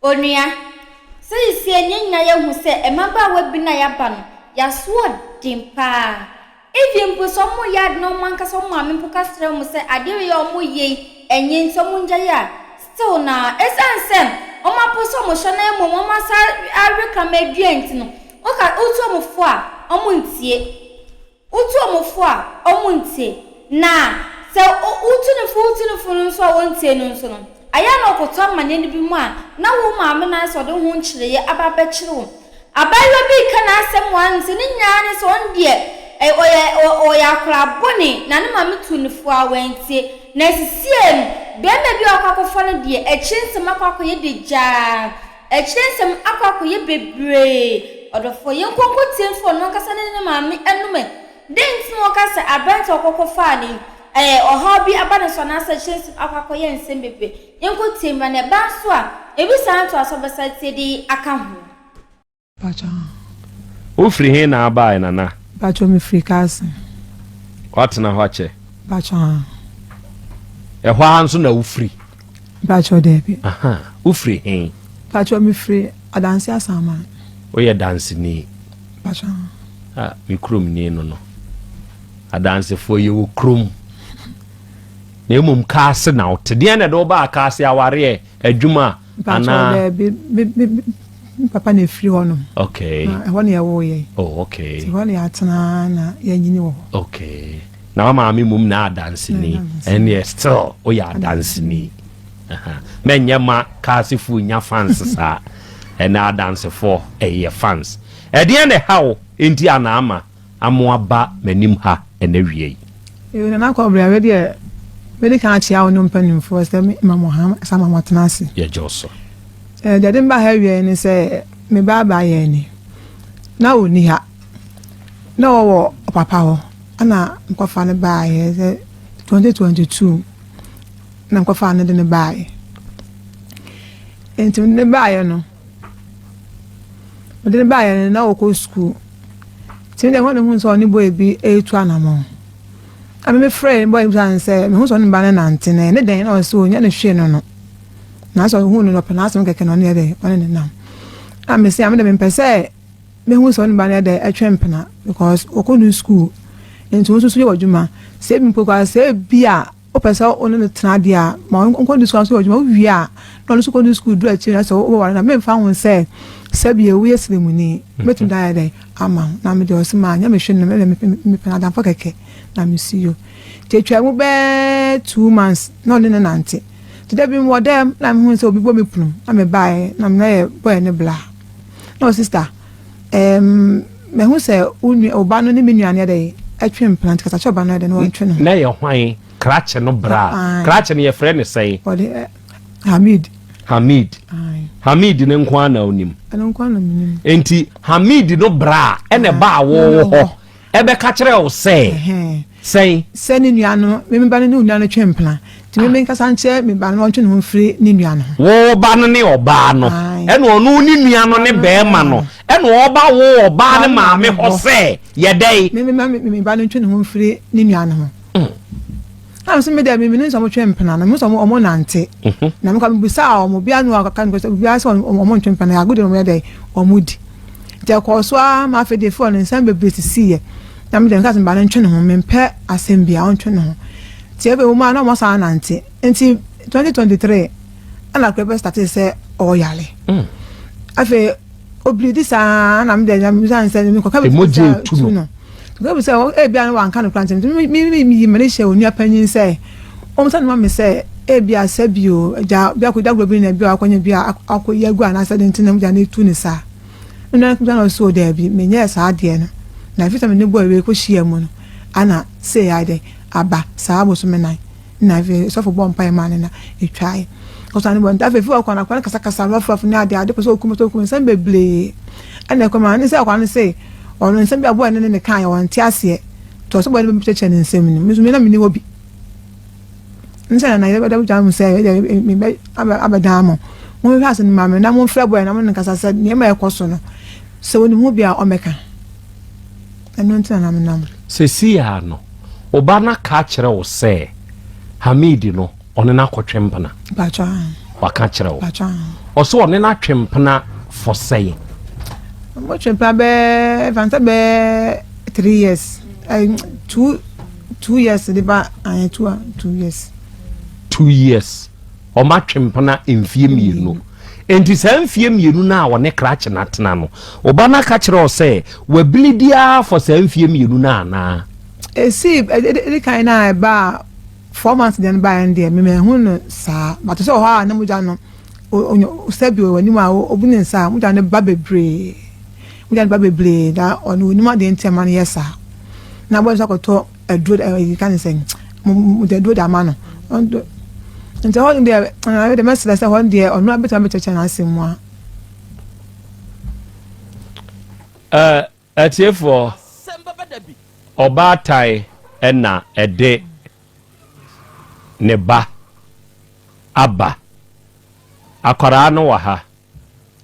Onua, seesei yɛn nyinaa yɛahu sɛ mmabaawa bi no a yɛaba no, yɛasoɔden paa. Even mpo sɛ wɔyɛ ade na wɔn ankasa wɔn maame mpo ka kyerɛ wɔn sɛ adeɛ wei a wɔyɛ yi ɛnyɛ nti wɔngyae a, still na ɛsiane sɛ wɔapo sɛ wɔhyɛ na mmom wɔasan awe kraman dua nti no, woka wotu wɔn fo a, wɔntie. Wotu wɔn fo a, wɔntie. Na sɛ wotu no fo wotu no fo no nso a wɔntie no nso no, ayɛ a na ɔkɔtɔ amanneɛ no bi mu a na wo maame no ayɛ sɛ ɔde ho nkyerɛeɛ aba abɛkyere wo. Abaayewa bi reka n'asɛm wɔ ha no sɛ ne nyinaa ne sɛ ɔno deɛ ɔyɛ ɔyɛ akwadaa bɔne na ne maame tuu no fo a wantie. Na sesie no, barima bi a ɔkɔ akɔfa no deɛ, akyire nsɛm akɔ akɔyɛ dagyaa. Akyire nsɛm akɔ akɔyɛ bebree. Ɔdɔfoɔ, yɛnkɔ nkɔtie mfiri ɔno ankasa ne ne maame anom ɛ. Dɛn nti na wɔka sɛ aberante a ɔkɔ kɔfaa no yi, ɛɛ, ɔhaw bi aba ne so anaasɛ akyire nsɛm akɔ akɔyɛ nsɛm bebree? Yɛnkɔtie mmra, na ɛba nso a, ebi saa ntoasoɔ bɛsan atie de aka ho. Mpakyɛ. Wo firi he na abae Nana? Mpakyɛ me firi Kaase. Woatena hɔ akyɛ? Mpakyɛ haa. Ɛhɔ ara nso na wo firi? Mpakyɛ daabi. Aha, wo firi he? Mpakyɛ me firi Adanse Asaman. Woyɛ danseni? Mpakyɛ haa. Ah, me kurom ni no no. Adansefoɔ yɛwɔ kurom. Na mmom Kaase na wote. Deɛn na ɛde wo baa Kaase awareɛ, adwuma? Mpakyɛw daabi me me me papa na efiri hɔ nom. Okay. Na ɛhɔ na yɛwoo yɛn. Oh okay. Ti hɔ na yɛatena na yɛanyini wɔ hɔ. Okay. Na wa maame mum na adanseni. Ɛnneɛ still woyɛ adanseni. Mɛnyɛ ma kaasefo nya fans saa. Ɛnɛ adansefoɔ ɛyɛ fans. Ɛdeɛn na ɛha wo nti a na ama Amoa ba m'anim ha ɛnɛ wia yi. Yoo Nana Kɔbea wei deɛ mɛdi kan akyea wo ne wo mpanimfoɔ sɛ me ma mo ha sa ma moatena ase. Yɛgye wo so. Eh, deɛ de mba ha awia yi ne sɛ me ba abaa yɛn ni na ɔnni ha na ɔwɔ ɔpapa hɔ ɛna nkɔfa no baeɛ sɛ 2022 na nkɔfa no de no baeɛ nti ne baeɛ no Ɔde no baeɛ no, na ɔkɔ sukuu. Nti me deɛ ɛhɔ na mehuu sɛ ɔne boy bi retu anamɔn. Ɛna me mefrɛɛ boy no bisaa no sɛ, mehu sɛ ɔne ne ba no nante na ɛne dɛn? Na ɔse ɔnya no hwee no no. Na sɛ ɔhu no no ɔpɛ n'asɛm kɛkɛ na ɔne yɛ dɛn ɔne ne nam. Ɛna mese a me deɛ mempɛ sɛ mehu sɛ ɔne ba no yɛ dɛn ɛtwe mpena because ɔkɔ no sukuu. Nti wo nso so yɛ w'adwuma. Sɛ ebi mpo koraa sɛ ebi a Wopɛ sɛ wo ne no tena deɛ a, ma ɔnkɔ ne sukuu nso yɛ adwuma. Wowie a, na ɔno nso kɔ ne sukuu duru akyiri na sɛ wobɛware no a, memfa ho sɛ sɛbio woyɛ sremuni. Mɛtumi de ayɛ dɛn ama wo? Na me deɛ ɔse manyɛ me hwee no, me deɛ mepɛ no adamfo kɛkɛ na mesi yo. Nti atwaa mu bɛyɛ 2 months na ɔne no nante. Nti da bi mewɔ dɛm na mehuu sɛ obi bɔ me pono na mebaeɛ na me na yɛ bɔɛ ne bla. Na ɔse sister, ɛɛm, mahu sɛ wo nua, wo ba no ne me nua no yɛ dɛ ɛtwe mpena nti kasa kyerɛ ɔba no yɛ dɛ na wɔntwe ne ho. Na yɛ hwan? Krakye no bra. Krakye no yɛfrɛ no sɛn? Ɔde ɛ Hamid. Hamid. Hamid no nko ara na onim. Ɛno nko ara na menim. Nti Hamid no bra ɛna ɛbaa wo hɔ. Ɛbɛka kyerɛɛ wo sɛ sɛn? Sɛ ne nua no, me me ba no ne onua no twe mpena. Nti me menkasa nkyerɛ me ba no na ɔntwe ne ho mfiri ne nua no ho. Wo ba no ne ɔbaa no, ɛna ɔno ne nua no ne barima no, ɛna ɔba wo ɔbaa no maame hɔ sɛ yɛ dɛn? Me me me ba no ntwe ne ho mfiri ne nua no ho. Na me nso me deɛ me menim sɛ wɔtwe mpena no, mehu sɛ wɔn nante. Mhm. Na mekɔ mebisaa wɔn, obiara ne ɔka no sɛ obiara sɛ wɔn ntwe mpena, yɛ agodie na wɔn yɛ dɛ wɔn di. Nti ɛkɔɔ so ara ma afei deɛ efi hɔ no nsɛm bebree sisiiɛ. Na me deɛ meka sɛ me ba no ntwe ne ho, mempɛ asɛm biara, ɔntwe ne ho. Nti afei wɔn a na wɔn asan anante. Nti 2023 ɛna akora bɛ startee sɛ ɔyare. Mm. Afei Obiridi saa na me deɛ na mebisa no sɛ mekɔka bi sɛ tu no mekɔka bi sɛ ebia no wanka no kora nti meyi m'ani hyɛ onua panyin sɛ ɔmsa no ma me sɛ ebia sɛ bio agya bi akɔdi agorɔ bi na bi akɔnya bi akɔyi agu anaasɛ de nti na mogya no etu ne saa nua no bisa no ɔsɛ o daabi menyɛɛ saa adeɛ no na efi sɛ me ne bɔ awie kɔhyia mu no ana sei ayɛ dɛ aba saa bosome nan Na afei sɔfo bɔɔ mpae maa no na etwae. Ɔsan ne bɔ nti afei fi hɔ kɔ no akwa no kasakasa rɔfrɔf ne ade ade pɛ sɛ okum sɛ okum nsɛm bebree ɛna ɛkɔ ma ne sɛ akwa no se ɔno nsɛm bi aboa ne ne ne kan yɛ ɔnte aseɛ nti ɔsɛ bɔ ne bɛkyerɛkyerɛ ne nsɛm no me nso me na menni hɔ bi nsɛ na yɛbɛda gya mu sɛ ɛdeɛ mebɛ abɛdan mo monhwɛ ase no ma me na momfrɛ bɔɛ na mo ne nkasa sɛ nneɛma ɛkɔ so no sɛ onim ho bi a ɔmmɛka. Ɛno nti na na menam. Seesei ara no, wo ba no aka akyerɛ wo sɛ Hamid no, ɔne no akɔtwe mpena? Mpakyɛ, aane. Waka kyerɛ wo. Ɔsɛ ɔne no atwe mpena for sɛn? Mo twe mpena bɛɛ fansa bɛɛ 3 years. 2 2 years de ba ayɛ 2 2 years. 2 years. Ɔma twe mpena mfie mmienu. Enti saa mfie mmienu no a ɔne krakye no atena no, ɔba no aka kyerɛ wo sɛ wabilidi ara for saa mfie mmienu no anaa? Esi edi kan na ɛba 4 months deɛ no baeɛ no deɛ, memanhu no saa, but sɛ wɔ hɔ a na mogya no sɛbi wɔ anim a obu ne nsa a, mogya no ba bebree, mogya no ba bebree, na ɔno onim adeɛ nti ɛma no yɛ saa, na abɔ nso akɔtɔ aduro ɛyi ka ne sɛ mogya aduro de ama no. Nti hɔ no deɛ, ɛna deɛ mɛsrɛ sɛ hɔ no deɛ, ɔno abɛtumi abɛkyerɛkyerɛ n'asɛm mu a. Atiefoɔ, ɔbaatan ɛna ɛde ne ba aba. Akwaraa no wɔ ha,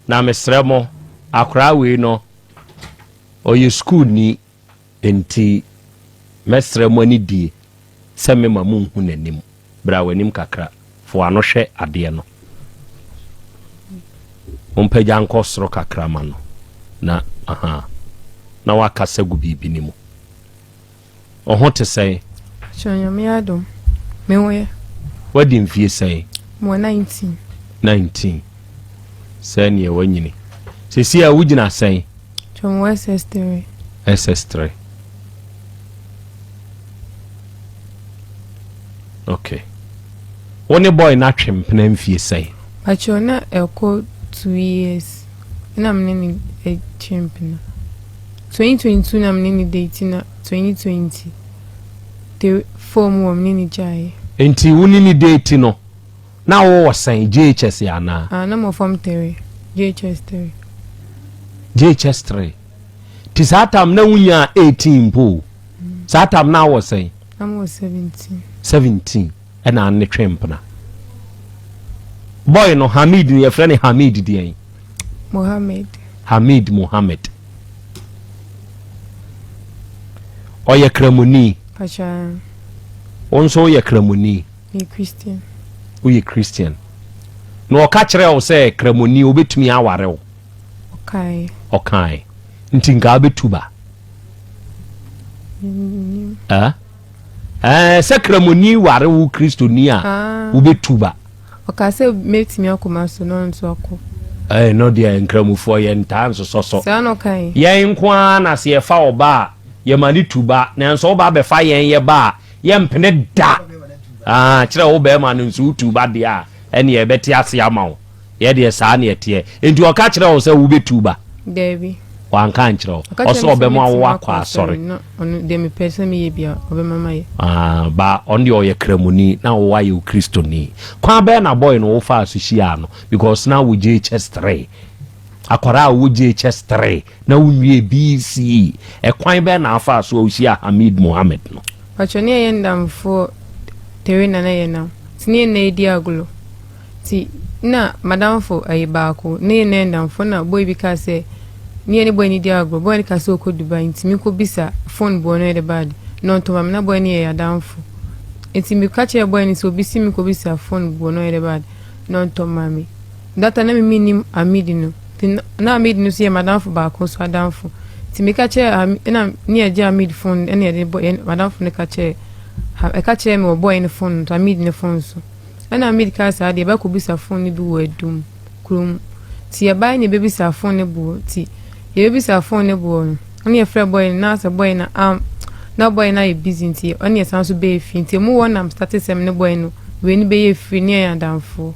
na mesrɛ mo, akwaraa wei no ɔyɛ sukuuni, nti mɛsrɛ mo ani die sɛ mema monhu n'anim. Bra w'anim kakra, fo ano hwɛ adeɛ no. Mompagya nkɔ soro kakra ma no na aha na wakasa gu biribi no mu. Ɔho te sɛn? Kyerɛ Nyame adom. Me ho yɛ. Wadi mfie sɛn? Mewɔ 19. 19 sɛ neɛ wanyini. Sɛsi a wogyina sɛn? Kyerɛ mewɔ SS3. SS3, okay. Wo ne boy no atwe mpena mfie sɛn? Pakyɛ, na ɛkɔ 2 years na me ne ne twe mpena. 2022 na me ne ne date, na 2024 mu wɔ me ne ne gyaeɛ. Nti wo ne ne date no na wowɔ sɛn, JHS anaa? Ah, na mo form 3, JHS 3. JHS 3, nti saa tam na wonya 18 mpo o. Saa tam na wɔ sɛn? Na mo wɔ 17. 17 ɛna ne twe mpena. Boy no, Hamid no, yɛfrɛ no Hamid deɛn? Mohammed. Hamid Mohammed. Ɔyɛ kramoni? Pakyɛ. Wo nso woyɛ kramoni? Me Christian. Woyɛ Christian. Na ɔka kyerɛ wo sɛ kramoni wobɛtumi aware wo? Ɔkae. Ɔkae. Nti nka wobɛtu ba? Mennim. Eh? Eh, sɛ kramoni ware wo Kristoni a, Ah. wobɛtu ba? Ɔka sɛ mɛtumi akɔ ma so na ɔno nso akɔ. Eh, no deɛ, nkramofoɔ yɛ ntaa nsosɔsɔ. Saa na ɔkae. Yɛn nko ara na sɛ yɛfa ɔba a, yɛma ne tu ba, nanso woba abɛfa yɛn yɛ ba a, yɛmpene da. Ah, kyerɛ wo bɛrima no nso wotu ba deɛ a, ɛneɛ ɛbɛte ase ama wo. Yɛ deɛ saa ne ɛteɛ. Enti ɔka kyerɛ wo sɛ wobɛtu ba? Daabi. Wanka nkyerɛ wo? Ɔka kyerɛ Ɔsɛ me sɛ ɔbɛma wo mɛtumi akɔ asɔre. Na ɔno deɛ, mepɛ sɛ meyɛ bia, ɔbɛma mayɛ. Ah, ba ɔno deɛ ɔyɛ kramoni na wo ayɛ wo Kristoni. Kwan bɛɛ na boy no wofaa so hyiaa no? Because na wo JHS 3. Akwaraa a wo JHS 3 na wonwie BECE. Ɛkwan bɛɛ na afaa so a wohyia Hamid Mohammed no? Pakyɛ, ne yɛyɛ ndamfoɔ tere na na yɛ nam. Nti ne yɛ nna yɛdi agorɔ. Nti na madamfo ɛyɛ baako ne yɛ nna yɛ ndamfo, na boy bi kaa sɛ ne yɛ ne boy no di agorɔ. Boy no kaa sɛ ɔkɔ Dubai, nti menkɔ bisa phone boɔ no yɛde baade na ɔntɔ ma me, na boy no yɛ adamfo. Nti meka kyerɛɛ boy no sɛ obi si menkɔ bisa phone boɔ no yɛde baade na ɔntɔ ma me. Data na me mennim Amid no. Nti na Amid no nso yɛ madamfo baako nso adamfo. Nti meka kyerɛɛ Amid, ɛna ne yɛgye Amid phone, ɛna yɛde bɔ yɛn madamfo no ka kyerɛɛ ɛka kyerɛɛ me wɔ boy no phone no, Amid no phone so. Ɛna Amid kaa saa deɛ, yɛbɛkɔbisa phone no bi wɔ Adum kurom. Nti yɛbaeɛ na yɛbɛbisa phone no boɔ. Nti yɛbɛbisa phone no boɔ no, ɛna yɛfrɛ boy no, na sɛ boy no am na boy no ayɛ busy, nti ɔne yɛsan so bɛyɛ fie. Nti emu wɔ nam start sɛm ne boy no wei no bɛyɛ free ne yɛyɛ adamfoɔ.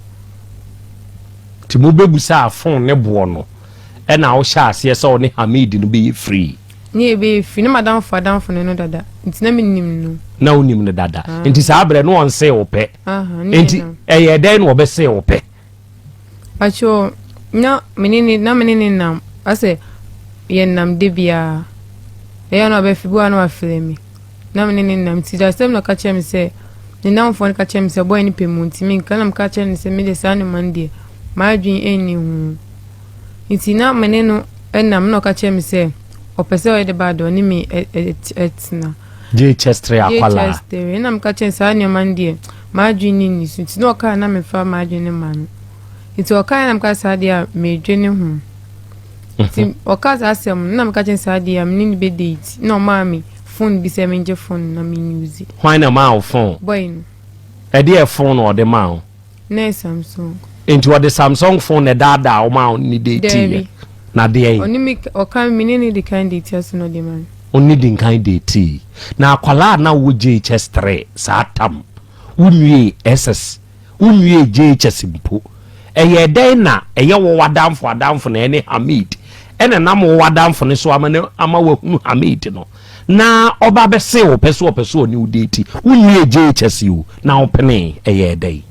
Nti mobɛbusaa phone ne boɔ no ɛna wohyɛ aseɛ sɛ ɔne Hamid no bɛyɛ free? Ne yɛbɛyɛ free. Na madamfo adamfo no no dada, nti na menim no. Na wonim no dada. Nti saa berɛ no ɔnsee wo pɛ? Aha, ne Nti yɛ nam. ɛyɛ dɛn na ɔbɛsee wo pɛ? Pakyɛ, na me ne ne nam asɛ yɛnam de biara ɛyɛ na ɔbɛfi bi wa na wafrɛ me, na me ne ne nam. Nti da asɛm na ɔka kyerɛ me sɛ ne namfoɔ no ka kyerɛ me sɛ boy no pɛ mu, nti menka, na meka kyerɛ no sɛ mede saa nneɛma no deɛ, m'adwene ɛnni ho. Nti na me ne no nam, na ɔka kyerɛ me sɛ ɔpɛ sɛ ɔyɛ de ba de ɔne me ɛtena. JHS 3 akwalaa? JHS 3, na meka kyerɛ no saa nneɛma no deɛ, m'adwene ne nni so. Nti na ɔkaa na mefa m'adwene no ma no. Nti ɔkaeɛ na meka saa deɛ a medwene ho. Nti ɔkaa saa asɛm no na meka kyerɛ no saa deɛ a me ne no bɛ date na ɔmaa me phone bi sɛ mengye phone no na me use. Hwan na ɛmaa wo phone? Boy no. Ɛdeɛ phone na ɔde maa wo? Na ɛyɛ Samsung. Nti ɔde Samsung phone na ɛdaadaa wo maa wo ne date yɛ? Daabi. Na deɛ? Ɔne me ɔka me ne no di kan date ase na ɔde ma me. Wo ne di nkan date. Na akwadaa a na wowɔ JHS 3 saa tam, wonwiee SS Wonwiee JHS mpo. Ɛyɛɛ dɛn na ɛyɛ wo w'adamfo adamfo na ɛne Hamid ɛna ɛnam wo w'adamfo no so ama no ama wahunu Hamid no na ɔba bɛsee wo pɛ sɛ ɔpɛ sɛ ɔne wo deeti. Wonwiee JHS o na wopenee. Ɛyɛɛ dɛn?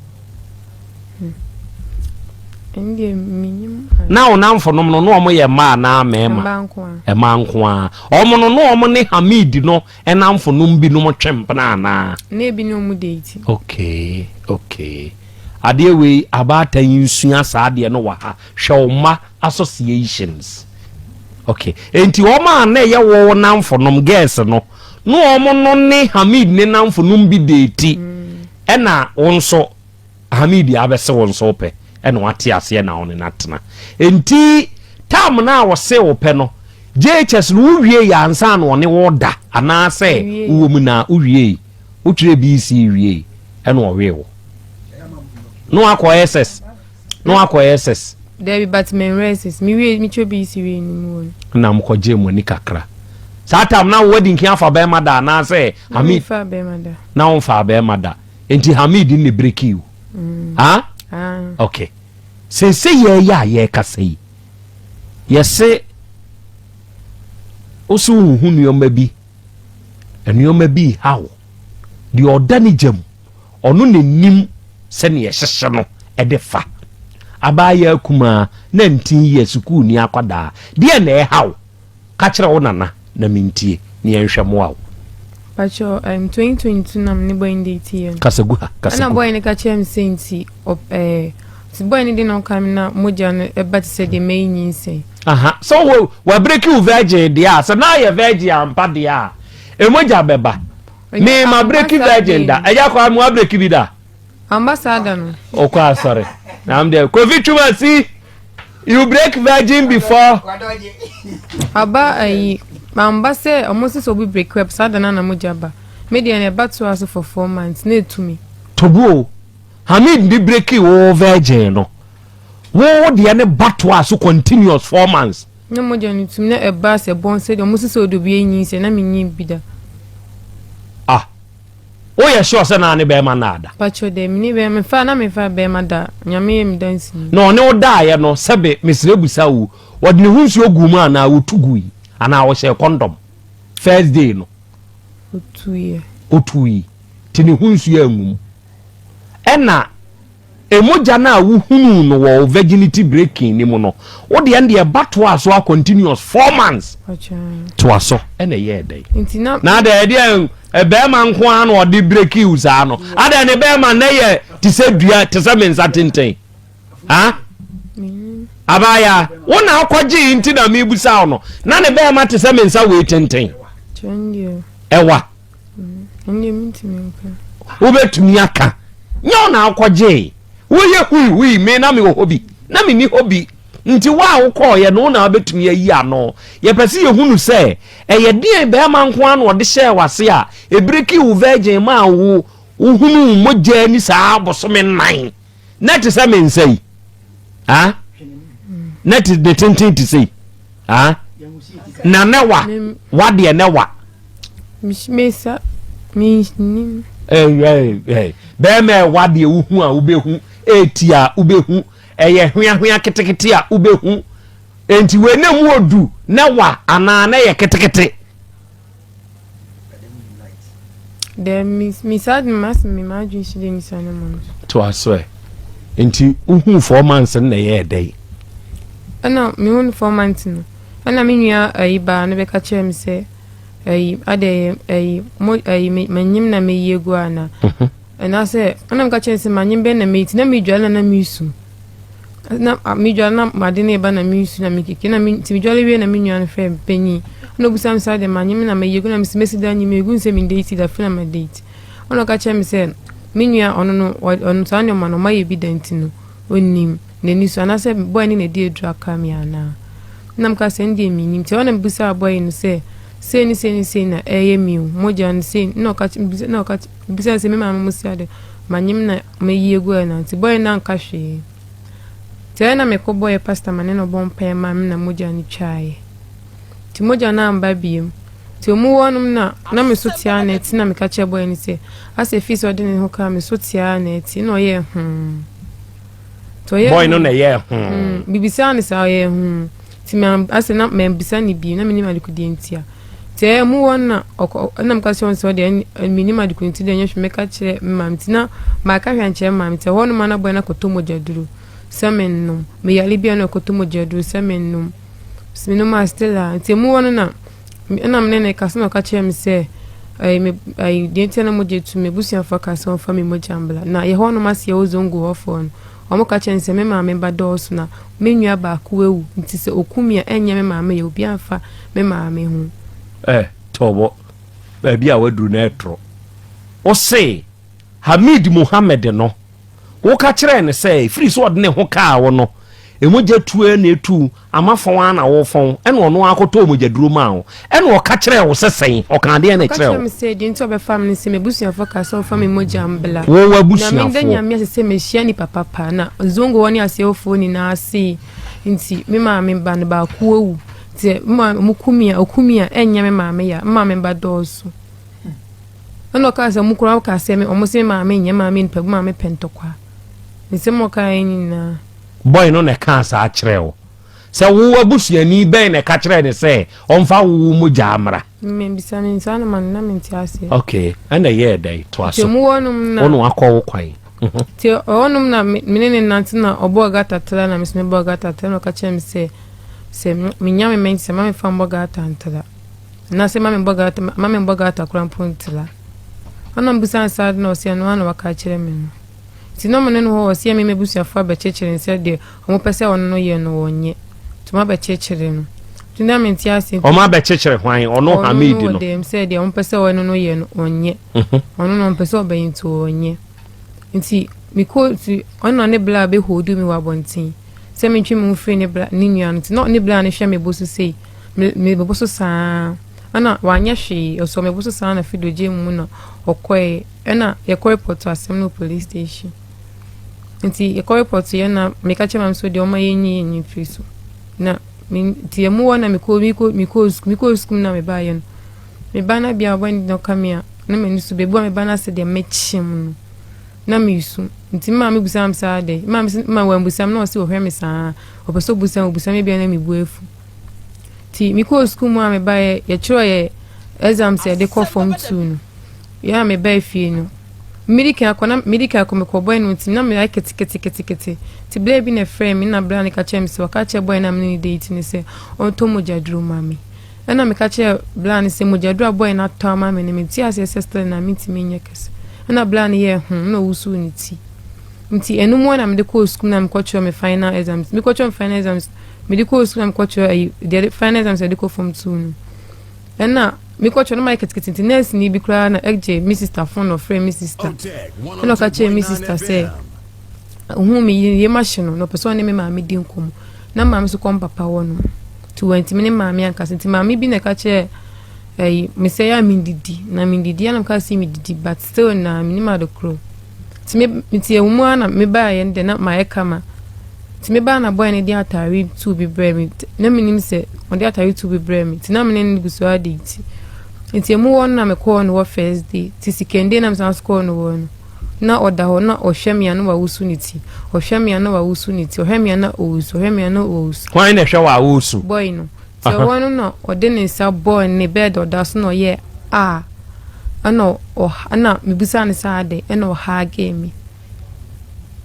Na wo namfonom no na wɔn yɛ mmaa anaa mmarima? Mmaa nko ara. Wɔn no na wɔn ne Hamid no nnamfonom binom twe mpena anaa? Na ebi ne wɔn date. Okay, okay. Adeɛ wei abaatan yi nsua saa adeɛ no wɔ ha. Hwɛ wo mma associations. Okay. Enti wɔn a na ɛyɛ wo nnamfonom girls no, na wɔn no ne Hamid ne nnamfonom bi date. Ɛna wo nso Hamid abɛse wo nso wopɛ ɛna wate aseɛ na wo ne no atena. Enti tam no a ɔse wo pɛ no, JHS no wo wie yɛ ansa na ɔne wo da anaasɛ wowɔ mu na wo wiei, wo twerɛ BC wiei ɛna ɔwee wo. Na wakɔ SS, na wakɔ SS. Dabi but me nwerɛ SS, me wie, me twerɛ BC wie no mu wɔ no. Na mo kɔ gyee mo ani kakra. Saa tam na wo adi nkin afa bɛrima da anaasɛ Hamid? Na me nfa bɛrima da. Na wo nfa bɛrima da. Nti Hamid ne breki o. Mm. Ah? Ah. Okay. Sese yɛyɛ a yɛkasa yi. Yɛse wo so wohu nneɛma bi. Nneɛma bi ha wo. Deɛ ɔda ne gya mu, ɔno na nim sɛnea ɛhyehyɛ no ɛde fa. Abaayewa kumaa, 19 years, sukuuni akwadaa. Deɛ na ɛha wo? Ka kyerɛ wo nana na mentie na yɛnhwɛ mmoa wo. Pacho, um, 2022 na me ne boy no date yɛ no. Kasa gu ha, kasa gu. Ɛna boy no ka kyerɛ me sɛ nti, ɛɛ, nti boy no de na ɔka me na mogya no ɛba te sɛ deɛ mɛyi nyinsɛn. Aha, sɛ wo wabreki wo virgin deɛ a, sɛ na ayɛ virgin ampa deɛ a, emogya bɛba. Me ma breki virgin da, ɛgya kɔ mo abreki bi da. Amba saa da no. Okɔ asɔre. Na am there. Kofi Twumasi, you break virgin before. Aba ayi, amba sɛ ɔmo sɛ sɛ obi break up saa da no na mogya ba. Me deɛ na ɛba toa so for 4 months na etu me. Tobu o, Hamid de break wo virgin no. Wo deɛ ne ba toa so continuous 4 months. Na mogya no tum na ɛba sɛ bɔn sɛ deɛ ɔmo sɛ sɛ ɔde obi anyin sɛ na menyin bi da. Ah. Woyɛ sure sɛ na ne bɛrima na ada? Pacho dɛ me ne bɛrima mefa na mefa bɛrima da nyame yɛ me danseni. Na ɔne wo daeɛ no sɛbe mesrɛ busa wo ɔde ne ho nsuo guu mu anaa ɔtu gui anaa ɔhyɛɛ kɔndɔm first day no? Ɔtuiɛ. Ɔtui nti ne ho nsuo angu mu ɛna Mogya no a wohunuu no wɔ wo virginity breaking no mu no, wo deɛ no deɛ ɛba toaa so a continuous 4 months. Toa so ɛna ɛyɛɛ dɛn? Na adɛn ɛdeɛ bɛrima nko ara na ɔde breaking wo saa no? Adɛn ne bɛrima na yɛ te sɛ dua te sɛ me nsa tenten? Ha? Abaayaa, wo na akɔgye nti na mebusa wo no, na ne bɛrima te sɛ me nsa wei tenten? Ɛwa. Wobɛtumi aka. Nyɛ wo na wokɔgyee. Woyɛ huihui, me na mewɔ hɔ bi. Na menni hɔ bi. Nti wo a wokɔɔeɛ no, wo na wobɛtumi ayi ano. Yɛpɛ sɛ yɛhunu sɛ, ɛyɛ deɛn bɛrima nko ara na ɔde hyɛɛ w'ase a ɛbrekii wo virgin maa wo wohunuu mogya ani saa bosome nnan. Na ɛte sɛ me nsa yi. Ha? Na te ne tenten te sei. Ha? Na ne wa, wa deɛ ne wa. Mesa, menim. Bɛrima ɛwa deɛ wohu a wobɛhu, ɛti a wobɛhu, ɛyɛ hweahwea ketekete a wobɛhu. Enti wei na mu odu ne wa anaa na ɛyɛ ketekete. Dɛ misa de ma se me m'adwene si dɛ misa ne ma no. To aso ɛ. Nti wohuu 4 months no na ɛyɛɛ dɛn? Ɛna mehu 4 months no, ɛna me nua ayi baa no bɛka kyerɛ me sɛ ayi adɛ ayi mo ayi manyim na meyi egu ana. Ɛna sɛ ɛna meka kyerɛ sɛ manyim bɛn na meyi ti na medwale na na mesu. Na medwale na ade no ba na mesu na mekeke na me nti medwale wie na me nua no frɛ me panyin. Ɛna obisa me sɛ adɛ manyim na meyi egu na mesi mesi da nyim egu nsɛ me date da fi na ma date. Ɛna ɔka kyerɛ me sɛ me nua ɔno no ɔno saa nneɛma no ɔma yɛ bi da nti no onim. n'ani so anaasɛ boy no na ɛde aduru aka me anaa. Ɛna meka sɛ ɛndeɛ mennim. Nti ɛhɔ na mebisaa boy no sɛ sei ne sei ne sei na ɛyɛ me o, mogya no sei. Ɛna ɔka ɛna ɔka mebisaa no sɛ me maame mo se adɛn manyem na mayi agu anaa. Nti boy no anka hwee. Nti ɛhɔ na mekɔbɔeɛ pastor ma ne na ɔbɔ mpaeɛ maa me na mogya no twaeɛ. Nti mogya no amba biom. Nti ɔmu wɔ nom na na me so te ara na ɛte na meka kyerɛ boy no sɛ asɛ fii sɛ ɔde ne ho kaa me so te ara na ɛte na ɔyɛɛ hoo. Nti ɔyɛɛ Boy no na ɛyɛɛ hoo. Mm, bibisaa no saa ɔyɛɛ hoo. Nti ma asɛ na mambisa no bio na menim adekodeɛ nti a. Nti ɛyɛ mu wɔ na ɔkɔ ɛna meka kyerɛ wɔn sɛ ɔdeɛ menim adekodeɛ nti deɛ ɛnyɛ hwee mɛka kyerɛ me maame nti na maka hwee ankyerɛ me maame nti ɛhɔ nom a na boy no akɔtɔ mogya duro sɛ mennom. Meyare bi a na ɔkɔtɔ mogya duro sɛ mennom. Menom a still a nti emu hɔ no na ɛna me ne no kasa na ɔka kyerɛ me sɛ ɛyi me ɛyi deɛ nti na mogya tu me abusuafoɔ ka sɛ ɔmfa me mogya mbla na yɛ hɔ nom ase yɛwɔ zongo hɔfoɔ no wɔn ka kyerɛ no sɛ me maame ba dɔɔso na me nua baako awu nti sɛ oku me a ɛnyɛ me maame yɛ obi amfa me maame ho. Ɛ tɔbɔ baabi a waduru no ɛtoro ose Hamid Mohammed no Woka kyerɛɛ no sɛ, ɛfiri sɛ ɔde ne ho kaa wo no, mogya tu ara na ɛtu, ama fɔn ara na wofɔn, ɛna ɔno ara kɔtɔɔ mogyaduro maa wo. Ɛna ɔka kyerɛɛ wo sɛ sɛn? Ɔkaa deɛn na Ɔka ɛkyerɛɛ kyerɛɛ wo? me sɛ deɛ nti a ɔbɛfaa me ne sɛ m'abusuafoɔ kaa sɛ ɔmfa me mogya mbla. Wo Na meda w'abusuafoɔ. Nyame ase sɛ mahyia nipa papa. Na Zongo hɔ ne Aseɛwofoɔ nyinaa see nti me maame ba no baako awu. Nti me maame, ɔmo me a, ɔku me a, ɛnyɛ me maame ya. Me maame ba dɔɔso. Ɛna ɔkaa sɛ ɔmo koraa kaa sɛ ɔmo se me maame nyɛ maame nipa bi maame pɛ ntɔkwa. Nsɛm a ɔkaeɛ nyinaa. Boy no na ɛkaa saa kyerɛɛ wo? Sɛ wo abusuani bɛn na ɛka kyerɛɛ no sɛ ɔmfa wo wo mogyaa mmra? Mebisa no saa na ma no na mente aseɛ. Ok, ɛna ɛyɛɛ dɛn? Toa so. Nti ɔmo wɔ nom na. Wo na wakɔ wo kwan. Nti ɔwɔ nom na me ne ne nante na ɔbɔɔ gata tra na me nso mebɔɔ gata tra na ɔka kyerɛɛ me sɛ sɛ menya me mɛnti sɛ ma memfa mbɔ gata ntra. Anaasɛ ma mebɔ gata ma mebɔ gata koraa mpo ntra. Ɛna mebisa no saa de na ɔse ɛno ara na waka akyerɛ me no. Nti na ɔmo ne no hɔ ɔse ɛme m'abusuafoɔ abɛkyekyere no sɛ deɛ ɔmo pɛ sɛ ɔno no yɛ no ɔnyɛ. Nti ɔmo abɛkyekyere no. Nti na mente ase nti. Ɔmo abɛkyekyere hwan? Ɔno Ɔno Hamid no wɔ no? dɛm sɛ deɛ ɔmo pɛ sɛ ɔno no yɛ no ɔnyɛ. Ɔno no ɔmpɛ sɛ ɔbɛyɛ nti ɔnyɛ. Nti mekɔ nti ɔno na ne bla bɛ hold me wɔ abɔnten sɛ mentwe me ho firi ne bla ne nua no nti na ne bla no hwɛ me bo so sei. Me me bo so saa ɛna wanyɛ hwee ɔsɔ me bo so saa na fido gye mu na ɔkɔe ɛna yɛkɔ report asɛm no police station nti yɛkɔ report yɛ na meka kyerɛ maame so deɛ ɔma yɛnyi yɛnyi mfiri so na me nti ɛmu hɔ na mekɔ mekɔ mekɔ sukuu mekɔ sukuu na mebaeɛ no meba na bia ɔbɔ ne ɔka me a na m'ani so bebu a meba no ase deɛ mekyem no na mesu nti maame busa me saa dɛ maame ma wɔambusa me na ɔse ɔhwɛ me saa ɔpɛ sɛ ɔbusa ɔbusa me bia na mebu afu Nti mekɔɔ sukuu mu a mebaeɛ yɛtwerɛ yɛ exams a yɛde kɔ form 2 no yɛ a mebae fie no medi kan akɔ na medi kan akɔ mekɔ bɔe no nti na meyɛ keteketekete nti bla bi na ɛfrɛ me na bla no ka kyerɛ me sɛ wɔka kyerɛ bɔe no a mene ne date no sɛ ɔntɔ mogyaduro ma me ɛna meka kyerɛ bla no sɛ mogyaduro a bɔe no atɔ ama me no mente aseɛ sɛ still na mentumi nyɛ kɛse ɛna bla no yɛɛ ho na ɔwusuu ne ti nti ɛno mu na mede kɔɔ sukuu na mekɔtwerɛ me final exams mekɔtwerɛ me final exams Mede kɔɔ sukuu na mekɔtwerɛ ayi deɛ final exams yɛde kɔ form two no ɛna mekɔtwerɛ no mayɛ ketekete nti nurse ni bi koraa na ɛgye me sister phone na ɔfrɛ me sister ɛna ɔka kyerɛ me sister sɛ ohun me yie ma hye no na ɔpɛ sɛ ɔne me maame di nkɔmmɔ na maame so kɔ mpapa wɔ no nti wɔntumi ne maame ankasa nti maame bi na ɛka kyerɛ ɛyi mesɛ yɛ a mendidi na mendidi ɛna meka sɛ medidi but still na menim ade korɔ Nti me nti ɛwɔ mu ara na mebaeɛ no deɛ na mayɛ kama. Nti mebaa na bɔyɛ no de ataare tuu bi brɛɛ me. Na menim sɛ ɔde ataare tuu bi brɛɛ me. Nti na me ne no gu so ara date. Nti emu hɔ no na mekɔɔ no hɔ first day. Nti second day na mesan so kɔɔ no hɔ no, na ɔda hɔ na ɔhwɛ me a na wawoso ne ti. Ɔhwɛ me a na wawoso ne ti. Ɔhwɛ me a na ɔresu. Ɔhwɛ me a na ɔresu. Hwan na ɛhwɛ wo a woresu? Boy no. Nti ɛhɔ no na ɔde ne nsa bɔɔ ne bed a ɔda so na ɔyɛɛ ah. Ɛna ɔha ɛna mebisaa no sɛ adɛn ɛna ɔhagee me.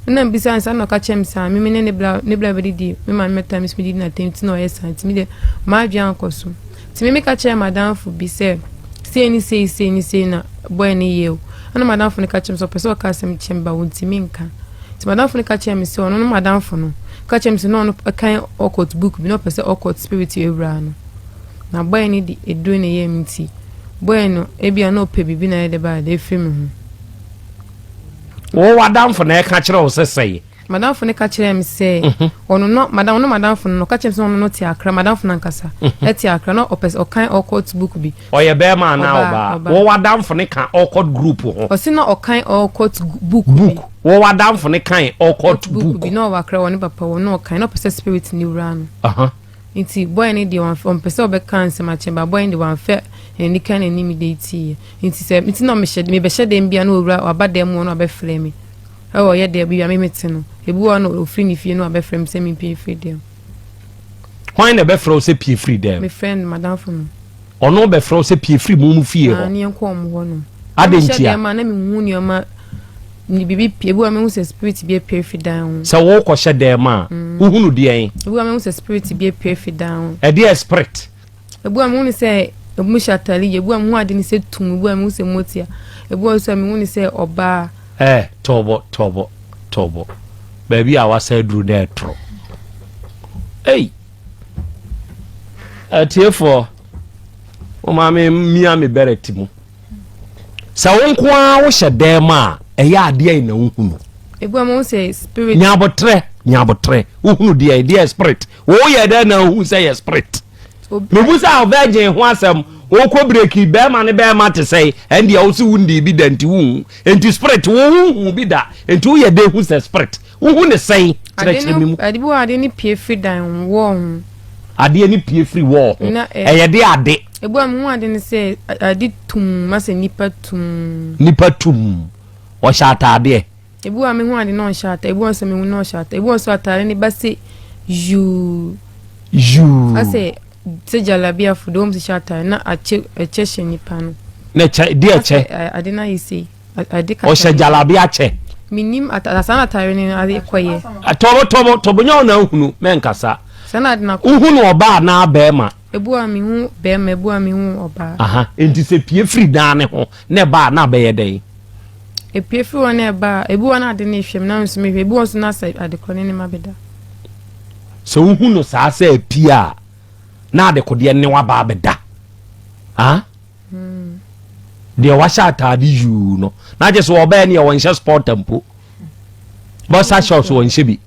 Ɛna mebisaa no sɛ ɛna ɔka kyerɛɛ me sɛ ah me ne ne bla ne bla bɛdidi me maame mɛtaa me so medidi n'atɛm nti na ɔyɛ saa nti me deɛ m'adwene ankɔ so. Nti me meka kyerɛɛ m'adamfo bi sɛ sei ne sei sei ne sei na boy no yɛ o. Ɛna m'adamfo no ka kyerɛɛ me sɛ ɔpɛ sɛ ɔka asɛm kyerɛ me but ɔntumi nka. Nti m'adamfo no ka kyerɛɛ me sɛ ɔno no m'adamfo no ka kyerɛɛ me sɛ na ɔno kan occult book bi na ɔpɛ sɛ occult spirit awura no. Na boy no de aduro na ɛyɛɛ me nti boy no ebia na ɔpɛ biribi na ayɛ dɛ ba de afiri me ho. Wo w'adamfo na ɛka kyerɛ wo sɛ sɛe. Madamfo no ka kyerɛɛ me sɛ mhm. ɔno no madam ɔno madamfo no ɔka kyerɛ me sɛ ɔno no te akra madamfo no ankasa mhm. ɛte akra na ɔpɛ sɛ ɔkan occult book bi. Ɔyɛ bɛrima anaa ɔbaa? Wɔ w'adamfo no ka occult group ho. Ɔsi na ɔkan occult book bi. Book wɔ w'adamfo no kan occult book bi na ɔwɔ akra wɔ ne papa wɔ na ɔkan na ɔpɛ sɛ spirit ne wura no. Nti boy no deɛ ɔmpɛ sɛ ɔbɛka nsɛm akyerɛ ba boy no deɛ wamfɛ n'ani kan n'anim de tiiɛ nti sɛ nti na mehyɛ mebɛhyɛ dɛm bia na owura waba dɛm mu na wabɛfrɛ me. Ɛwɔ ɔyɛ dɛ baabi a me mete no, ebi wɔ hɔ na ofiri ne fie na wabɛfrɛ me sɛ mempue mfiri dɛm. Hwan na ɛbɛfrɛ wo sɛ pue firi dɛm? Me friend, m'adamfo no. Ɔno bɛfrɛ wo sɛ pue firi mo fie hɔ? Ah, ne yɛnkɔ wɔn hɔ nom. Adɛn ntia? Mehyɛ dɛm a na mehu nneɛma ne biribi pie. Ebi wɔ hɔ a mehu sɛ spirit bi apue fi dan ho. Sɛ wokɔhyɛ dɛm a, mm. wohunu deɛn? Ebi wɔ hɔ a mehu sɛ spirit bi apue fi dan ho. Ɛdeɛ spirit? Ebi a mehu no sɛ ebinom hyɛ atare yie, ebi a mehu ade no sɛ tum, ebi a mehu sɛ motia, ebi a nso a mehu no sɛ ɔbaa. Ɛɛ tɔbɔ tɔbɔ tɔbɔ baabi a wasa aduru na ɛtoro. Ei atiefoɔ mo maame mia me bɛrɛt mu. Sɛ wo nko ara wohyɛ dan mu a ɛyɛ adeɛ yi na wohunu. Ebi a mehu sɛ spirit. Nyabotrɛ nyabotrɛ wohunu deɛ deɛ spirit woyɛ dɛ na wohu sɛ yɛ spirit. Mebusa virgin ho asɛm wokɔ breki bɛrima ne bɛrima te sɛ ɛndeɛ wo se wondi bi da nti wohu nti spirit wo wohu bi da nti woyɛ dɛ hu sɛ spirit wohu ne sɛn kyerɛkyerɛ me mu. Ade bi wɔ ade ne pie firi dan ho wɔɔ ho. Adeɛ ne pie firi wɔɔ ho ɛyɛ de ade. Ebi a mehu ade ne sɛ ade tum masɛ nipa tum. Nipa tum ɔhyɛ ataadeɛ. Ebi wɔ a mehu ade na ɔnhyɛ ataade, ebi wɔ nso mehu na ɔhyɛ ataade, ebi wɔ nso ataade ne ba se yuu. Yuu. Asɛ sɛ jalabiafo de wɔn hyehyɛ ataade na akyɛ ɛkyɛ hyɛ nipa no. Na ɛkyɛ di ɛkyɛ. Asɛ ade na ayɛ sei ade kata. Ɔhyɛ jalabi akyɛ. Menim ata saa na ataade no ade kɔyɛ. Tɔbɔ tɔbɔ tɔbɔ nyɛ ɔna nhunu mɛnkasa. Saa na ade na kɔ. Wohunu ɔbaa anaa bɛrima. Ebi wɔ a mehu bɛrima ebi wɔ a mehu ɔbaa. Aha nti sɛ pie firi dan ne ho na ɛba a na abɛyɛ dɛn. Epue firi hɔ na ɛba a, ebi wɔ hɔ na ade no rehwɛ me na me nso mehwɛ, ebi wɔ hɔ nso na sɛ adekorɔ ne ne ma bɛda. Sɛ wohu no saa sɛ apue a, na adekodeɛ ne waba abɛda. Ah? Hmm. Deɛ wahyɛ ataade yuu no, na agye sɛ ɔbɛɛ neɛ wɔnhyɛ sport mpo. Boxer shorts wɔnhyɛ bi.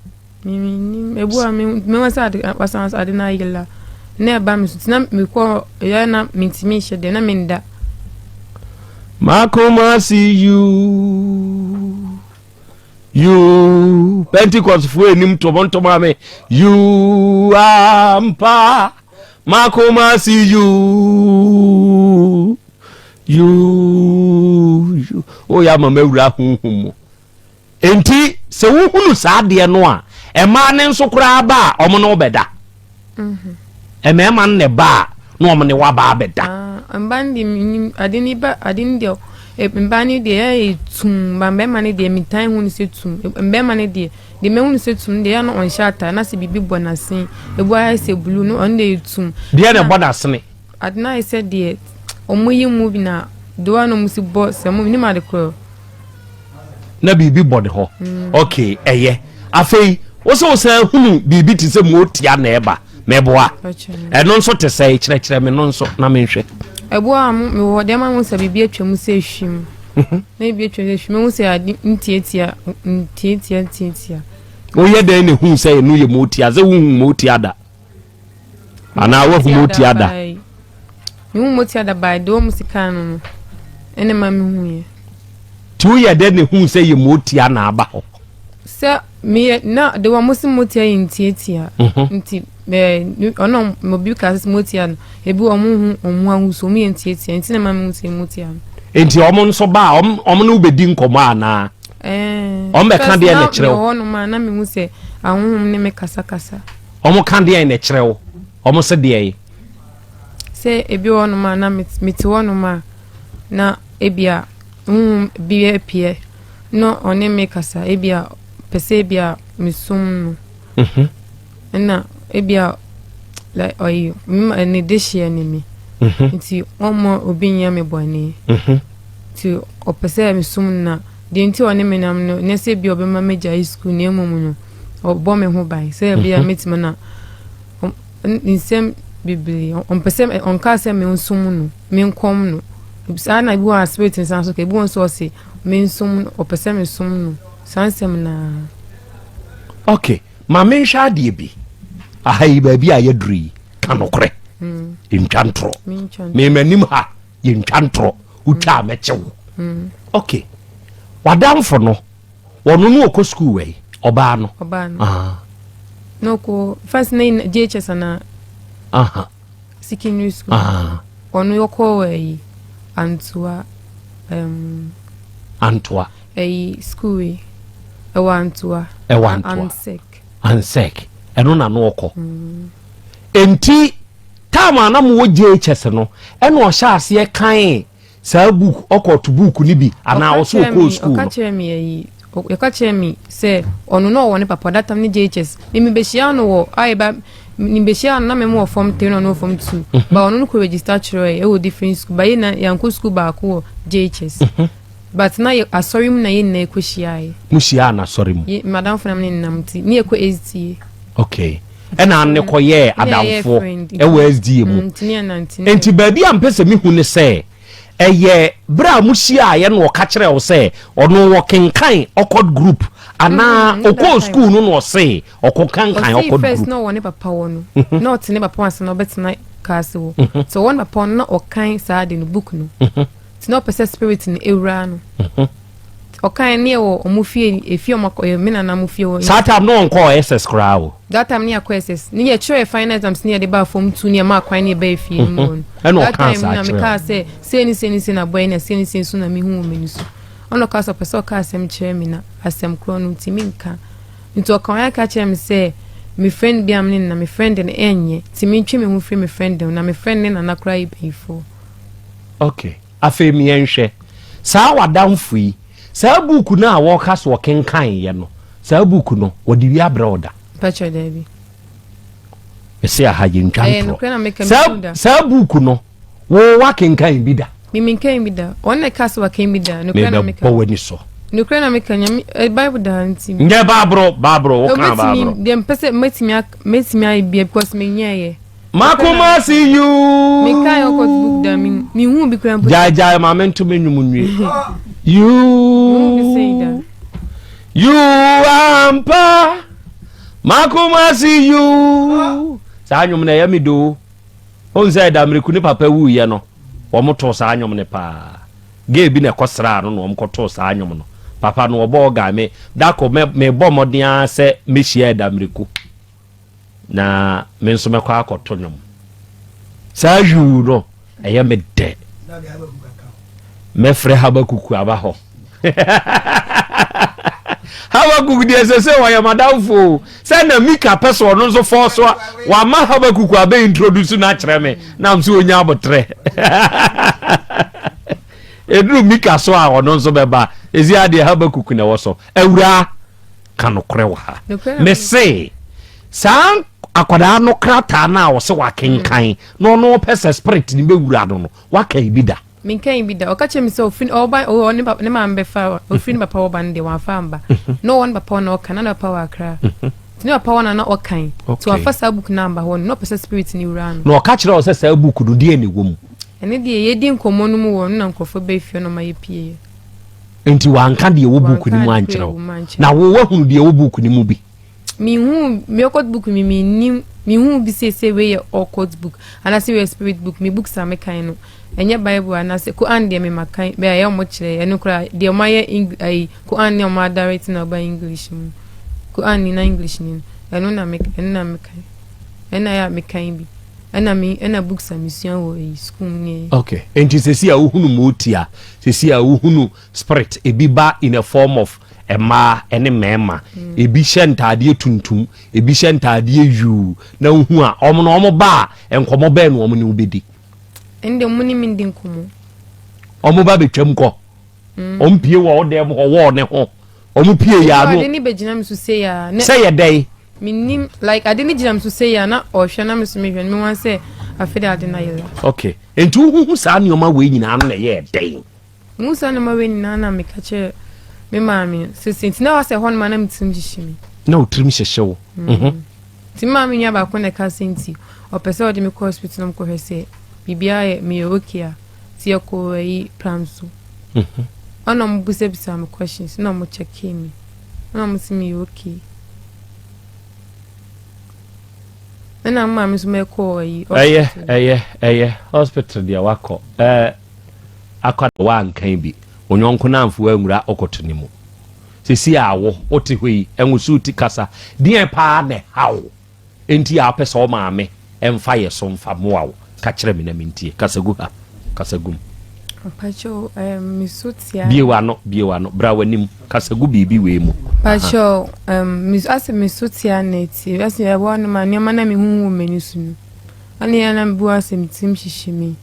Mennim. Ebu a mehu sɛ ade wasan ade no ayela na ɛba me so nti na mekɔ ɛyɛ na mentumi nhyɛ deɛ na menda. Makoma see you you Pentecost fo anim tomontom ame you ampa makoma see you you you woyɛ ama mawura honhom mu. Enti sɛ wohunu saa adeɛ no a, mmaa no nso koraa ba a, wɔn ne wo bɛda. Mhm. Mmarima no na ɛba a, na wɔn ne wo aba abɛda. Ah, mmaa no deɛ menim ade no ba ade no deɛ eh, mmaa no deɛ ɛyɛ tum ba mmarima no deɛ metan hu no sɛ tum eh, mmarima no deɛ deɛ mehu no sɛ tum deɛ ɛyɛ no ɔnhyɛ atare na sɛ biribi bɔ n'asen ebu ayɛ sɛ blue no ɔno deɛ yɛ tum. Deɛ na ɛbɔ n'asene. Ade no ayɛ sɛ deɛ wɔn yi mu bi na deɛ wɔn a wɔn si bɔ sɛ mo nim ade korɔ. na biribi bɔ ne hɔ mm. ok ɛyɛ afei wo sɛ wosan hunu biribi te sɛ mootia na ɛba mɛboa ɛno nso te sɛ kyerɛkyerɛ me no nso na menhwɛ ɛboa a mewɔ deɛ ma ho sɛ biribi atwa mu sɛ hwim mhm. na biribi atwa mu sɛ hwim mehu sɛ ade ntiatia ntiatia ntiatia woyɛ dɛn na ehu sɛ ɛno yɛ mootia sɛ wohu mootia da anaa woahu motia da mehu motia da bae de wɔn sika no no ɛna ma mehu yɛ nti woyɛ dɛ na ehu sɛ yɛ motia na aba hɔ sɛ meyɛ na de wɔn si motia yɛ ntiatia mhm. nti ɛɛ ɔno obi ka sɛ motia no ebi wɔn ho wɔn ho ahosuo wɔn yɛ ntiatia nti na ma mehu sɛ motia no nti wɔn nso ba a wɔn wɔn ne wobɛdi nkɔmɔ anaa ɛɛ wɔn bɛka deɛ na kyerɛ wo hɔ nom a na mehu sɛ ahohom ne me kasakasa Wɔn ka deɛn na ɛkyerɛ wo? Wɔn se deɛn? Sɛ ebi wɔ hɔnom a na mete hɔnom a na ebia honhom bi apue na ɔne me kasa ebia pɛ sɛ ebia mesum no. Mhm. Ɛna ebia like ɔyi ne dehyeɛ ne me. Mhm. Nti ɔmma obi nyɛ me bɔne. Mhm. Nti ɔpɛ sɛ mesum no na deɛ nti ɔne me nam no nyɛ sɛ ebia ɔbɛma magyae sukuu na mmom no ɔbɔ me ho ban sɛ ebia mhm. mɛtumi na nsɛm bebree ɔmpɛ sɛ ɔnka sɛ mensom no menkɔm no saa na ebi wɔ a spirit nsan so ka ebi wɔ nso ɔse mensom no ɔpɛ sɛ mesom no saa nsɛm naa. Ok, ma menhwɛ adeɛ bi. Aha yi baabi a yɛduru yi, ka nokorɛ. Ntwa ntorɔ. Memanim ha, yɛntwa ntorɔ. Wotwa a mɛkye wo. Ok, wadamfo no, wɔno no ɔkɔ sukuu wɔ yi, ɔbaa no. Ɔbaa no. Ah. Na ɔkɔ, first na JHS ana? Aha. Secondary school. Ah. Ɔno ɔkɔ wɔ yi, Antoa. Um, Antoa. Ɛyi school yi ɛwɔ Antoa. Ɛwɔ Antoa. Ansec. Ansec ɛno na no ɔkɔ. Enti time a na mo wɔ JHS no ɛna ɔhyɛ aseɛ kan saa book ɔkɔto book no bi anaa ɔso ɔkɔɔ school no. Ɔka kyerɛ me ɛyi ɔka kyerɛ me sɛ ɔno na ɔwɔ ne papa that time ne JHS me me bɛhyia no wɔ ayɛ ba me bɛhyia no na me mo wɔ form 3 na ɔno wɔ form 2 ba ɔno no kɔ register kyerɛ ɛwɔ different school ba yɛ na yɛankɔ school baako wɔ JHS. But na yɛ asɔre mu na yɛn nyinaa kɔ hyiaeɛ. Mo hyiaa no asɔre mu? Ye madamfo na me ne nam nti ne yɛkɔ SDA. Okay. Ɛna ne kɔ yɛɛ adamfoɔ ɛwɔ SDA mu. Nti ne yɛnante ne. Nti baabi a mpɛ sɛ mehu ne sɛ ɛyɛ berɛ a mo hyiaeɛ na ɔka kyerɛɛ wo sɛ ɔno ɔkenkan occult group anaa ɔkɔɔ school no na ɔse ɔkɔ kankan occult group. Ɔse first na ɔwɔ ne papa hɔ no na ɔte ne papa hɔ ansa na ɔbɛtena car ase hɔ. Nti ɔwɔ ne papa hɔ no na ɔkan saa ade no book no. Nti na ɔpɛ sɛ spirit no ewura no. Ɔkae ne yɛwɔ ɔmo fie efie ɔmo akɔ yɛ me nana mo fie wɔ. Saa time no ɔnkɔɔ SS koraa o. That time ne yɛakɔ SS ne yɛkyerɛɛ final exams ne yɛde baa fam tu ne yɛmaa kwan ne yɛbaa efie no mu hɔ no. Ɛna That ɔkaa time saa na kyerɛɛ mekaa wo. sɛ sei ne sei ne sei na bɔe na sei ne sei nso na mehu wɔ m'ani so. Ɛna ɔkaa sɛ ɔpɛ sɛ ɔka asɛm kyerɛ me na asɛm korɔ no nti menka. Nti ɔka ɔyɛ ka kyerɛ me sɛ me friend bi a me ne no na me friend no ɛnyɛ nti mentwe me ho firi me friend ho na me friend ne nana koraa yɛ bayifoɔ. Ok, afei me yɛnhwɛ saa w'adamfo yi, saa book no a wɔka so ɔkenkan yɛ no, saa book no wɔde wi abrɛ wo da? Mpakyɛ daabi. Mese aha yɛntwa Ɛyɛ ntorɔ. nokorɛ na meka Saa mehu da. saa book no wo wakenkan bi da? Me menkan bi da. Wɔn na ɛka sɛ wakan bi da. Nokorɛ na meka. Mebɛbɔ w'ani so. Nokorɛ na meka nyame eh, Bible da nti. Nyɛ baaboro baaboro wo kan Obetumi baaboro. deɛ mpɛ sɛ mɛtumi mɛtumi ayɛ bia because menyɛɛyɛ. Makoma see you. Me kan ɔkɔt book da me me hu bi kura mpo. Gyae gyae ma me nto me nwom nwie. You. You ampa. Makoma see you. Saa nwom na ɛyɛ me do. Ohun sɛ ɛda miriku ne papa wuiɛ no wɔn too saa nwom no paa. Gay bi na ɛkɔ sraa no na wɔn kɔ too saa nwom no. Papa no ɔbɔ ɔgan me dako me mebɔ mmɔden ara sɛ mehyia ɛda miriku. Na me nso mɛkɔ akɔto nnwom. Saa yuu no, ɛyɛ me dɛ. Mɛfrɛ Habakuku aba hɔ. Habakuk deɛ ɛsɛ sɛ ɔyɛ madamfo o. Sɛ na Mika pɛ sɛ ɔno nso fɔɔ so a, wama Habakuk abɛ introduce no akyerɛ me. Na m sɛ ɔnya abotrɛ. Ɛduru Mika so a ɔno nso bɛba. Ɛsi adeɛ Habakuk na ɛwɔ so. Awuraa. Ka nokorɛ wɔ ha. Mese saa akwadaa no krataa no a ɔsɛ wakenkan na ɔno ɔpɛ sɛ spirit no bɛwura no no wakan bi da? Menkan bi da. Ɔka kyerɛ me sɛ ofiri ɔba ɔwɔ ne papa ne maame bɛfa ofiri ne papa wɔ ba no deɛ wamfa amba. Na ɔwɔ ne papa hɔ na ɔka na ne papa wɔ Accra. Nti ne papa hɔ na na ɔkan. Nti wamfa saa book no amba hɔ no na ɔpɛ sɛ spirit no wura no. Na ɔka kyerɛ wo sɛ saa book no deɛ na ɛwɔ mu? Ɛno deɛ yɛdi nkɔmmɔ no mu wɔ no na nkurɔfoɔ baa fie na ɔma yɛpieeɛ. Enti wanka deɛ ɛwɔ book no mu ankyerɛ wo? Na wo woahunu deɛ ɛwɔ book no mu bi? Menhuu, me occult book mi mennim, menhuu bi sɛ sɛ wei yɛ occult book anaasɛ wei yɛ spirit book, me books a mekan no ɛnyɛ Bible anaasɛ Quran deɛ mema kan, bɛyɛ a ɛyɛ wɔn kyerɛ, ɛno koraa deɛ wɔn ayɛ Eng ayi Quran ne wɔn adirect na ɔba English mu, Quran ni na English ni no, ɛno na me ɛno na mekan, ɛno na ɛyɛ a mekan bi. Ɛna me ɛna books a mesua wɔ eyi school mu ne. Okay, enti sɛsi a wohunu motia, sɛsi a wohunu spirit, ebi ba in a form of mmaa ɛne mmarima, mm. ebi hyɛ ntaadeɛ tuntum, ebi hyɛ ntaadeɛ yuu, na wohu a wɔn na wɔn ba a nkɔmɔ bɛn na wɔn ne wo bɛdi. Ɛnde wɔn ne me ndi nkɔmɔ. Wɔn ba bɛtwam kɔ. Mm. Wɔn pie wɔ wo dɛm hɔ wɔɔ ne ho. Wɔn pie yɛ ano. Ade ne bɛgyina me so sei a. Sɛ yɛ dɛn? Mennim like ade no gyina me so sei a na ɔhwɛ na me so mehwɛ no mewan sɛ afei de ade no ayera. Okay. Nti wohuhu saa nneɛma wei nyinaa no na ɛyɛɛ dɛn? Mehu saa nneɛma wei nyinaa na meka kyerɛ me maame sese nti na wasɛ hɔ noma na me tirim hyehye me. Na wo tirim hyehye wo. Mm. Mhm. Nti me maame nua baako na ɛka sɛ nti ɔpɛ sɛ ɔde me kɔ hospital na ɔmkɔhwɛ sɛ biribiara yɛ meyɛ okay a nti yɛkɔ ayi pram so. Mhm. Ɔna ɔmo bisabisa me questions na ɔmo checkee me. Ɛna ɔmo se meyɛ okay. Ɛna me maame nso mɛkɔɔ ayi. Ɛyɛ ɛyɛ ɛyɛ hospital deɛ wakɔ ɛɛ akɔ wankan bi onyɔnko namfo anwura ɔkɔto ne mu sisi a wo wote hɔ yi ɛnwoso ti kasa deɛ paa na ɛha wo enti a wopɛ sɛ wo maame ɛmfa yɛ so mfa mmoa wo ka kyerɛ me na mentie kasa gu ha kasa gu mu. Mpakyɛw ɛɛm me so tia. Bie w'ano bie w'ano bra w'anim kasa gu biribi wei mu. Mpakyɛw ɛɛm me asɛ me so tia na etie asɛ ɛwɔ no ma nneɛma na mehu wɔ m'ani so no ɛna yɛ na mebu asɛ me tirim hyehye me.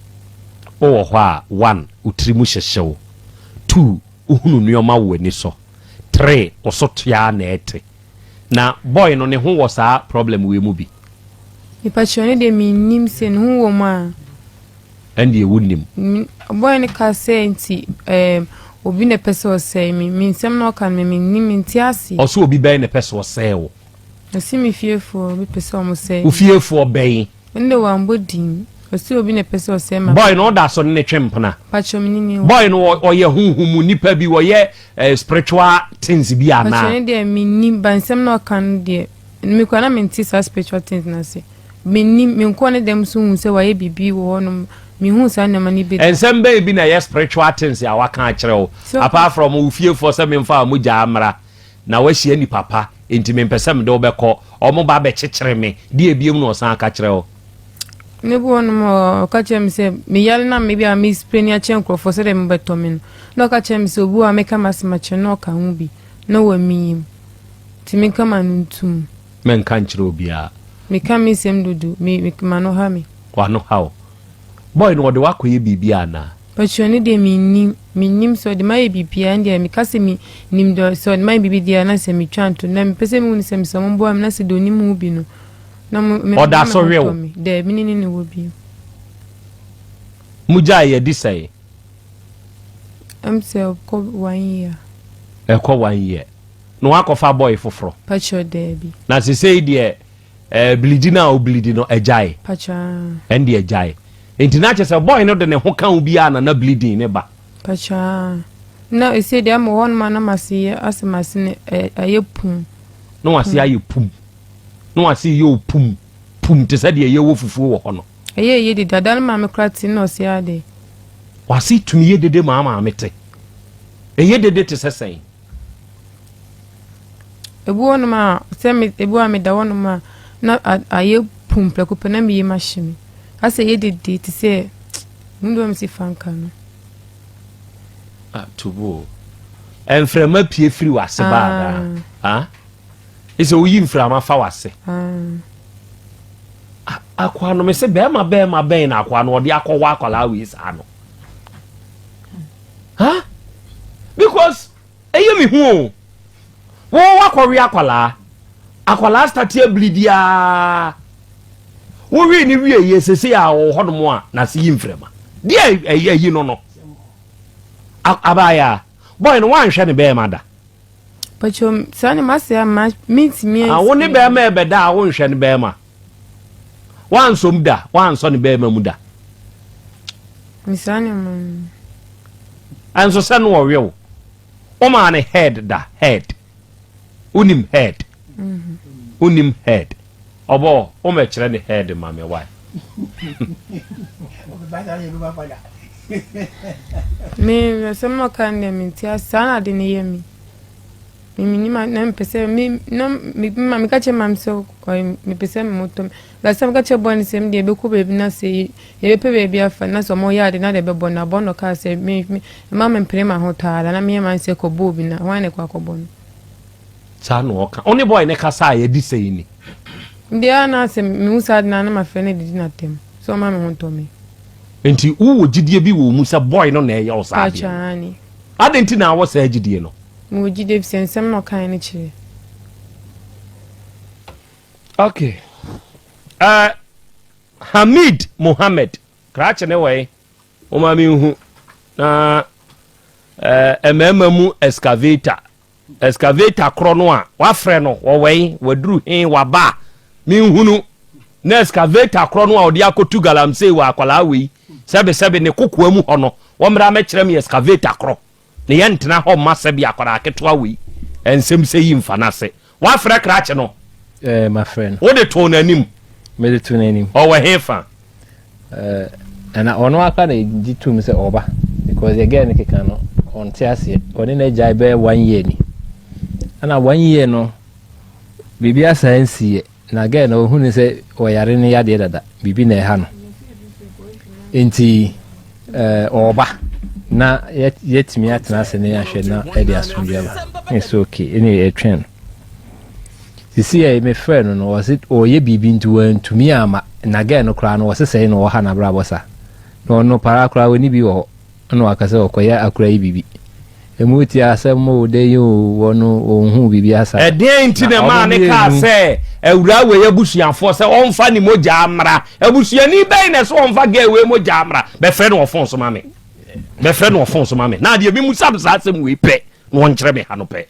Wowɔ hɔ a one wo tirim hyehye wo two wohunu nneɛma wɔ w'ani so three wo so tia na ɛte na boy no ne ho wɔ saa problem wei mu bi. Mepakyɛw ne deɛ mennim sɛ ne ho wɔ mu a. Ɛndeɛ wonim. Boy no ka sɛ nti ɛɛm obi na ɛpɛ sɛ ɔsɛe me. Me nsɛm na ɔka no me mennim mente aseɛ. Ɔse obi bɛn na ɛpɛ sɛ ɔsɛe wo? Ɔse me fiefoɔ obi pɛ sɛ ɔmo sɛe me. Wo fiefoɔ bɛn? Ɛno deɛ wambɔ din. Ɔse obi na ɛpɛ sɛ ɔsɛe ma. Boy no woda so ne no twe mpena? Pakyɛw me ne no wɔ. Boy no ɔyɛ honhom mu nipa bi ɔyɛ eh, spiritual things bi anaa? Pakyɛw ɛno deɛ mennim but nsɛm na ɔka no deɛ me koraa na mente saa spiritual things no ase. Mennim, menkɔɔ ne dɛm so nhuu sɛ wayɛ biribi wɔ hɔnom, menhuu saa nneɛma no bi da. Nsɛm bɛn bi na ɛyɛ spiritual things a waka akyerɛ wo? Apart from wo fiefoɔ sɛ memfa wɔn gyaa mmra, na woahyia nipa pa, enti mempɛ sɛ mede wo bɛkɔ, wɔn ba bɛkyekyere me, deɛ biom na ɔsan ka kyerɛ wo? Ne bi wɔ hɔnom a, ɔka kyerɛ me sɛ meyare na me bi a me spraini akyerɛ nkurɔfoɔ sɛdeɛ mobɛtɔ me no, na ɔka kyerɛ me sɛ obi wɔ hɔ a meka m'asɛm akyerɛ no na ɔka ho bi, na wamiyim, nti menka m'ano ntom. Mɛnka nkyerɛ obiara. Meka me nsɛm dodo, me me m'ano ha me. W'ano ha wo. Boy no ɔde wo akɔyɛ biribi anaa? Pakyɛ ɔno deɛ mennim, mennim sɛ ɔde mayɛ biribi a ɛndeɛ meka sɛ me nim deɛ sɛ ɔde mayɛ biribi deɛ a na sɛ metwa nto na mepɛ sɛ mehu no sɛ mesɛ ɔmo boa me na sɛ deɛ ɔnim ho bi no na mo me Ɔda me so ho we tɔ wo? me daabi ne ne ne wɔ bio. Mo gyae adi sɛn? Ɛm sɛ ɛkɔ one year. Ɛkɔ one year. Na wakɔfa boy foforɔ. Pakyɛ daabi. Na sesei deɛ eh, bilidi no a obilidi no agyae. Pakyɛ aa. Ɛnde agyae. Nti na kyerɛ sɛ boy no de ne ho ka wo biara na na bleeding ne ba. Pakyɛ aa. Na esei deɛ ama wɔ hɔ nom a na m'ase yɛ asɛ m'ase no ayɛ pum. Na w'ase ayɛ pum. Na w'ase yɛ o pum pum te sɛ deɛ yɛwɔ fufuo wɔ hɔ no. Ɛyɛ yɛ dede ada no maame koraa te na ɔse adɛn. W'ase tumi yɛ dede maa maame te. Ɛyɛ dede te sɛ sɛn? Ebi wɔ hɔnom a, sɛ me ebi wɔ a meda hɔnom a na ayɛ pum prɛko pɛ na me yam ahye me. Asɛ ɛyɛ dede te sɛ mu deɛ mesi fa nka no. Ah, tubu o. Mframa pie firi w'ase baa daa. Ah. Ɛsɛ woyi mframa fa w'ase. Ah. Akoa no me se bɛrima bɛrima bɛn na akoa no ɔde akɔwɔ akwadaa wei saa no. Huh? Because ɛyɛ me hu o. Wo wakɔwe akwadaa. Akwadaa start ablidi aa. Wowe ne wie yɛ sese a ɔwɔ hɔnom a n'ase yi mframa. Deɛ ɛyɛ ayi no no. Abaayaa. Boy no wanhwɛ ne bɛrima da. Pacho saa ne ma se ama mintimi. Ah, wo ne bɛrima ɛbɛda a wonhwɛ ne bɛrima. Wansɔ mu da, wansɔ ne bɛrima mu da. Mesaa ne mu. Ɛnso sɛ no ɔwe wo. Womaa ne head da, head. Wonim head. Mm-hmm. Wonim head. Ɔbɔ, womɛkyerɛ ne head ma me why? Me asɛm na ɔka no deɛ mente ase saa na ade no yɛ me. Me mennim a na mepɛ sɛ me na me ma meka kyerɛ maame sɛ ɔyɛ mepɛ sɛ motɔ me last time meka kyerɛ bɔne sɛ me deɛ yɛbɛkɔ baabi na sɛ yɛbɛpɛ baabi afa na sɛ ɔmo yɛ ade na deɛ bɛbɔ no abɔ no kaa sɛ me me mma mempere m'ahotɔ ara na meyɛ m'ade sɛ kɔbɔ obi na hwan na ɛkɔ akɔbɔ no. Saa na ɔka. Wo ne boy no kasa a yɛde sɛn ni? Deɛ a na sɛ mehu saa ade no a na mafrɛ no adidi no atɛm sɛ ɔmma me ho ntɔ me. Nti wowɔ gyidie bi wɔ wo mu sɛ boy no na ɛyɛ wo saa adeɛ no? Paatwoo aane. Adɛn nti na wowɔ saa gyidie no? Mewɔ gyidie efisɛ nsɛm na ɔkaeɛ no kyerɛ. Okay. Uh, Hamid Mohammed, krakye ne wɔ Moma menhu na uh, mmarima mu excavator excavator korɔ no a wafrɛ no wɔwɛn waduru he waba a menhunu na excavator korɔ no a ɔde akɔtu galamsey wɔ akwadaa wei sɛbesɛbe ne kokoa mu hɔ no wɔmmra mɛkyerɛ me excavator korɔ Ne yɛ ntena hɔ mma sɛbi akwadaa ketewa wei nsɛm sɛ yi mfa n'ase. Wafrɛ krakye no? Ɛɛ mafrɛ no. Wode too n'anim? Mede to n'anim. Ɔwɔ hefa? Ɛna ɔno aka na gye tom sɛ ɔba because yɛ girl no keka no ɔnte aseɛ. Ɔne no agyae bɛyɛ one year ni. Ɛna one year no biribi asan nsiiɛ na girl no ɔhu ne sɛ ɔyare ne yadeɛ dada biribi na ɛha no nti ɔba na yɛtumi atena ase ne ahwɛ na ɛde asomdwe aba. It's okay ɛne ɛtwɛn no. Sisi a mefrɛ no no ɔse ɔyɛ biribi nti wantumi amma na girl no koraa no ɔse sɛe na ɔha n'abrabɔ sa na ɔno paraa koraa ɔni bi wɔ hɔ ɛna waka sɛ ɔkɔyɛ akora yi biribi emu ti asɛm o dɛ yi o ɔno ɔnhu biribi asa Ɛdeɛn nti na na ɛmaa ɔmo ne kaa mmienu sɛ awuraa wei abusuafoɔ sɛ ɔmfa ne mogyaa mmra? Abusuani bɛn na ɛsɛ ɔmfa girl wei mogyaa mmra? Bɛfrɛ no wɔ phone so ma me. Bɛfrɛ no wɔ phone so ma me. Na adeɛ memusa no saa asɛm wei pɛ na ɔnkyerɛ me ha no pɛ.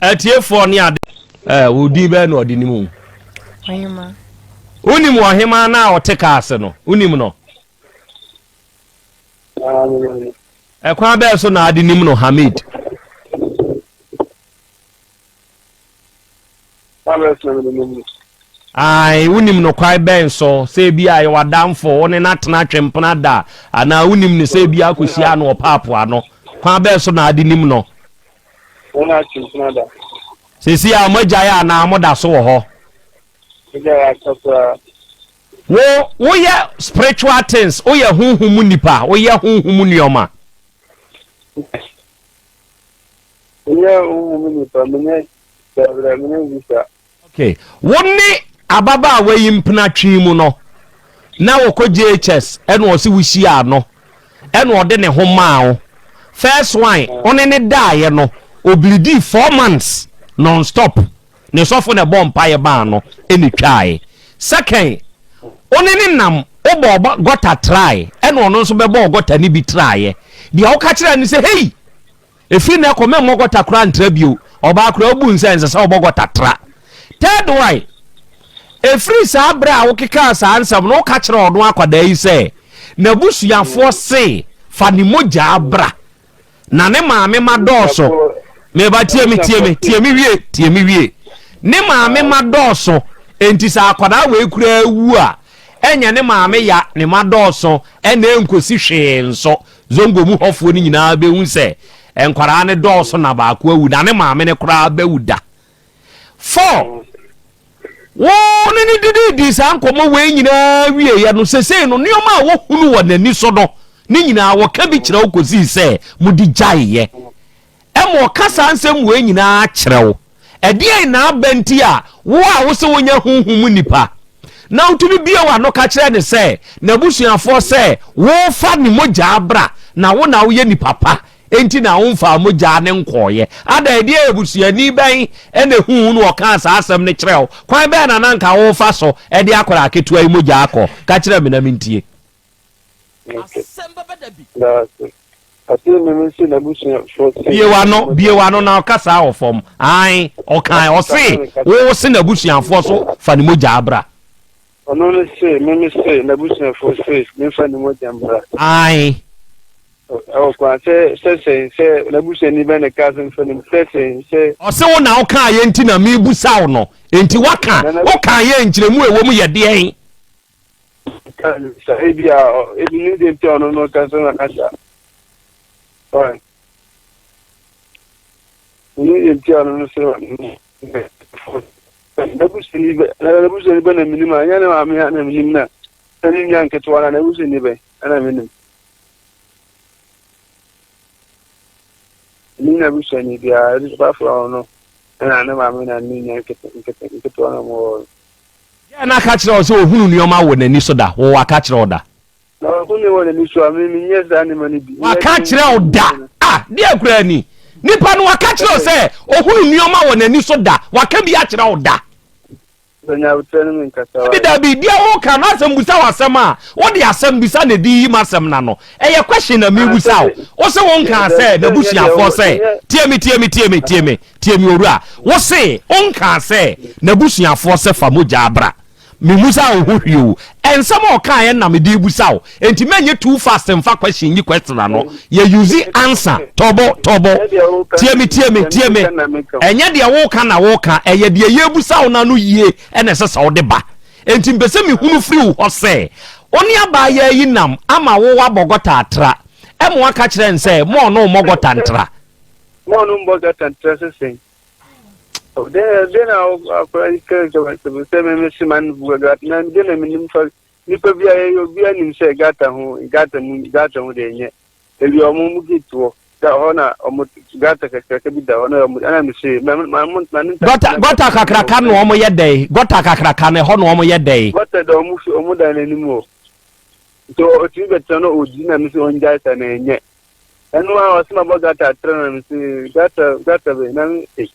Atiefoɔ ne ade. Wo din bɛɛ na ɔde nim wo. Ɔhema. Wonim ɔhema no a ɔte kaa ase no? Wonim no? Ɛkwan bɛɛ so na ade nim no Hamid? Ae, wonim no kwan bɛn so? Sɛ ebi a yɛ w'adamfo, wo ne no atena atwempena da, anaa wonim no sɛ ebi akɔhyia no wɔ paapo ano. Kwan bɛn so na ade nim no? Seesei a moagyae anaa moda so wɔ hɔ? Wo, woyɛ spiritual things, woyɛ honhom mu nipa, woyɛ honhom mu nneɛma. Menyɛ honhom mu nipa, menyɛ dabrɛ, menyɛ visa. Okay. Wo ne ababaawa yi mpena twi mu no, na wɔkɔ JHS ɛna ɔse wohyiaa no, ɛna ɔde ne ho maa wo. First one, wo ne ne daeɛ no, oblidii four months non-stop. Ne sɔfo na ɛbɔɔ mpaeɛ maa no ɛna ɛtwaae. Second, wo ne ne nam, wobɔɔ gɔta trae, ɛna ɔno nso bɛbɔɔ gɔta no bi traeɛ. Deɛ woka kyerɛɛ no sɛ, hei! Ɛfiri nnɛ kɔ mɛmmɔ gɔta koraa ntra bio. Ɔbaa koraa wobu nsɛ ɛnsɛ sɛ ɔbɔ gɔta tra. Third one, ɛfiri saa berɛ a wokekaa saa nsɛm no woka kyerɛɛ ɔno akwadaa yi sɛ n'abusuafoɔ se fa ne mogyaa bra na ne maame ma dɔɔso. Meba tie me tie me tie me wie tie me wie. Ne maame ma dɔɔso enti sɛ akwadaa wei koraa wu a ɛnyɛ ne maame ya ne ma dɔɔso ɛna ɛnkosi hwee nso. Zongo mu hɔfoɔ no nyinaa bɛhu sɛ nkwadaa no dɔɔso na baako awu na ne maame no koraa bɛwu da. 4 wo ne no dididii saa nkɔmmɔ wei nyinaa wieeɛ no, sesei no nneɛma a wɔhunu wɔ n'ani so no ne nyinaa wɔka bi kyerɛ wo kɔsii sɛ mode gyaeeɛ. Ɛma ɔka saa nsɛm wei nyinaa kyerɛ wo. Ɛdeɛn na aba nti a wo a wose wonyɛ honhom mu nipa na wotumi bue w'ano ka kyerɛ no sɛ n'abusuafoɔ sɛ worefa ne mogyaa bra na wo na woyɛ nipa pa enti na womfaa mogyaa no nkɔeɛ? Adɛn, ɛdeɛn abusuani bɛn na ɛhuu wo na ɔkaa saa asɛm no kyerɛɛ wo? Kwan bɛn na na anka worefa so de akwadaa ketewa yi mogya akɔ? Ka kyerɛ me na mentie. Bue w'ano, bue w'ano na ɔka saa wɔ fam. Ae, ɔkae, ɔse, wo se n'abusuafoɔ so fa ne mogya bra. Ɔno no se, me me se, n'abusuafoɔ se, memfa ne mogya mbra. Ae. Ɛwɔ kwan sɛ, sɛ sɛn, sɛ n'abusuani bɛn na ɛkaa sɛ mfa ne sɛ sɛn, sɛ. Ɔse wo na wokaeɛ nti na mebusa wo no, enti woaka, wokaeɛ nkyerɛmu a ɛwɔ mu yɛ deɛn? Sa ebi a ebi ne deɛ nti a ɔno no ka sɛ na kasa. Why? Ne deɛ nti a ɔno no sɛ n'abusuani bɛ n'abusuani bɛ na menim a ɛnyɛ ne maame a na menim na na ne nua nketewa na n'abusuani bɛ na menim. Ne n'abusuani biara ɛde ba fura ɔno ɛna ne maame na ne nua nketewa na wɔwɔ hɔ. Deɛn na aka kyerɛ wo sɛ ɔhunu nneɛma wɔ n'ani so da? Wo waka kyerɛ wo da? Na wahu nneɛma wɔ n'ani so a, me menyɛ saa nneɛma no bi. Waka kyerɛ wo da? Ah, deɛ koraa ni? Nipa no waka kyerɛ wo sɛ ɔhunu nneɛma wɔ n'ani so da? Waka bi akyerɛ wo da? Dabi dabi, deɛ woka no asɛm busa wo asɛm a, wode asɛm bisa na ɛde yi m'asɛm no ano. Ɛyɛ question na mebusa wo. Wo se wo nkaa sɛ n'abusuafoɔ sɛ, tie me tie me tie me tie me. Tie me owura, wo se wonkaa sɛ n'abusuafoɔ sɛ fa mogyaa bra. Memmusaa wo ho hwee o. Nsɛm a ɔkaeɛ na mede rebusa wo. Enti mɛnyɛ too fast mfa question nyi question ano. Yɛ use answer. Tɔbo, tɔbo. Tie me, tie me, tie me. Ɛnyɛ deɛ woka na woka, ɛyɛ deɛ yɛrebusa wo no ano yie na ɛsɛ sɛ wode ba. Enti mpɛ sɛ mehunu firi wo hɔ sɛ, wo ne abaayaa yi nam ama wo woabɔ gɔta atra, ɛma woaka kyerɛ no sɛ mo ɔno mmɔ gɔta ntra. Mo ɔno mmɔ gɔta ntra sɛ sɛn? Dɛn na akora yi ka sɛ me mese ma no bu gata na dɛn na menim fa nipa bi a yɛyɛ obi anim sɛ gata ho gata mu gata ho deɛ nyɛ ebi ɔmo mu gate wɔ da hɔ na ɔmo gata kakraka bi da hɔ na ɔmo ɛna me se ma ma mo ma ne gɔta gɔta kakraka na ɔmo yɛ dɛn gɔta kakraka na ɛhɔ na ɔmo yɛ dɛn. Gɔta da ɔmo fi ɔmo dan n'anim o nti ɔtumi bɛtena na ɔdi na me se ɔngyae sa na ɛnyɛ ɛno a ɔse ma bɔ gata atrɛ na me se gata gata bɛ na me e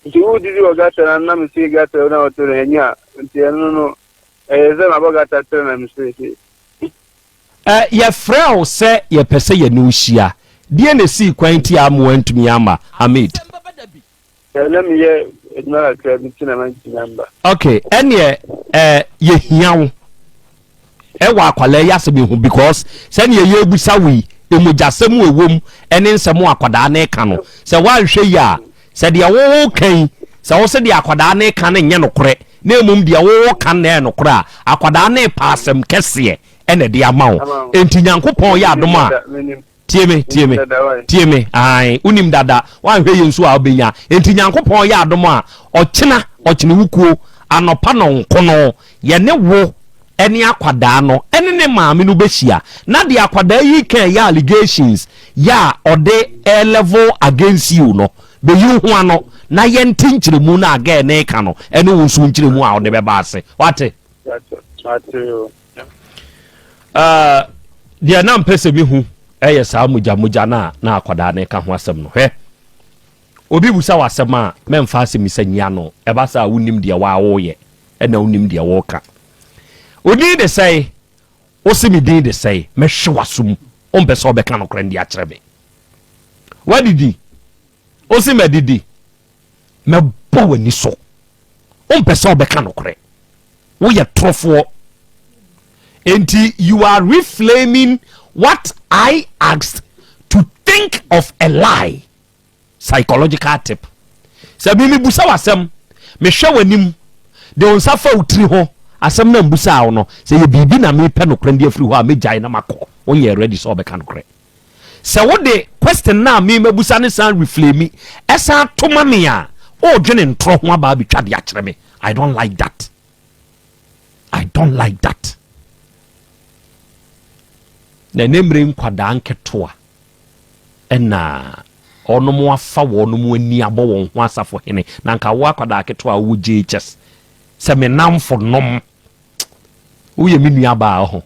nti wo didi wɔ gata na na me se gata na ɔte no ɛnyɛ a nti ɛno no ɛyɛ sɛ ma bɔ gata atrɛ na me se. Ɛ, yɛfrɛɛ wo sɛ yɛpɛ sɛ yɛne wo hyia. Deɛn na ɛsii kwan nti a amma woantumi amma, Hamid? Ɛ, na meyɛ adwuma kakra bi nti na mantumi amba. Ok, ɛneɛ ɛ, yɛhia wo ɛwɔ akwadaa yi asɛm yi ho because sɛdeɛ yɛrebisa wo yi, mogyasɛm a ɛwɔ mu ne nsɛm a akwadaa no reka no, sɛ woanhwɛ yie a, Sɛ deɛ woreka yi, sɛ wose deɛ akwadaa no reka no nyɛ nokorɛ, na mmom deɛ woreka no na ɛyɛ nokorɛ a, akwadaa no repa asɛm kɛseɛ na ɛde ama wo. Enti Nyankopɔn yɛ adom a, tie me, tie me, tie me, ae, wonim dada, woanhwɛ yie nso a wobɛnya. Enti Nyankopɔn yɛ adom a, ɔkyena, ɔkyene wo kuo, anɔpa nɔnkono, yɛne wo ne akwadaa no ne ne maame no bɛhyia na deɛ akwadaa yi reka ɛyɛ allegations yɛ a ɔde level against you no bɛyi wo ho ano na yɛnte nkyerɛmu no a girl no reka no ɛne wo nso nkyerɛmu a wode bɛba ase wate. Uh, deɛ na mpɛ sɛ mehu ɛyɛ saa mogya mogya no a na akwadaa no reka ho asɛm no hwɛ obi busa wɔ asɛm a mɛmfa asɛmmisa nyi ano ɛba saa a wonim deɛ waa woyɛ ɛna wonim deɛ wɔreka. Wo din de sɛe? Wose me din de sɛe? Mɛhwe w'aso mu. Wompɛ sɛ wobɛka nokorɛ no de akyerɛ me. Woadidi? Wose madidi. Mɛbɔ w'ani so. Wompɛ sɛ wobɛka nokorɛ. Woyɛ torofoɔ. Enti you are reflaming what I asked to think of a lie. Psychological tip, Sɛ me mebusa wo asɛm, mehwɛ w'anim, de wo nsa fa wo tiri ho, asɛm no a mbusaa wo no, sɛ ɛyɛ biribi na mepɛ nokorɛ de afiri hɔ a, mɛgyae na makɔ. Wonyɛɛ ready sɛ wobɛka nokorɛ. Sɛ wode question no a me mabusa no san reflame, ɛsan to ma me a, woredwene ntorɔ ho aba abɛtwa de akyerɛ me. I don't like that. I don't like that. Na ɛnɛ mmerɛ nkwadaa nketewa Ɛna wɔnom afa wɔnom ani abɔ wɔn ho asafohene, na nka wo akwadaa ketewa a wowɔ JHS sɛ me namfo nom, woyɛ me nua baa ho,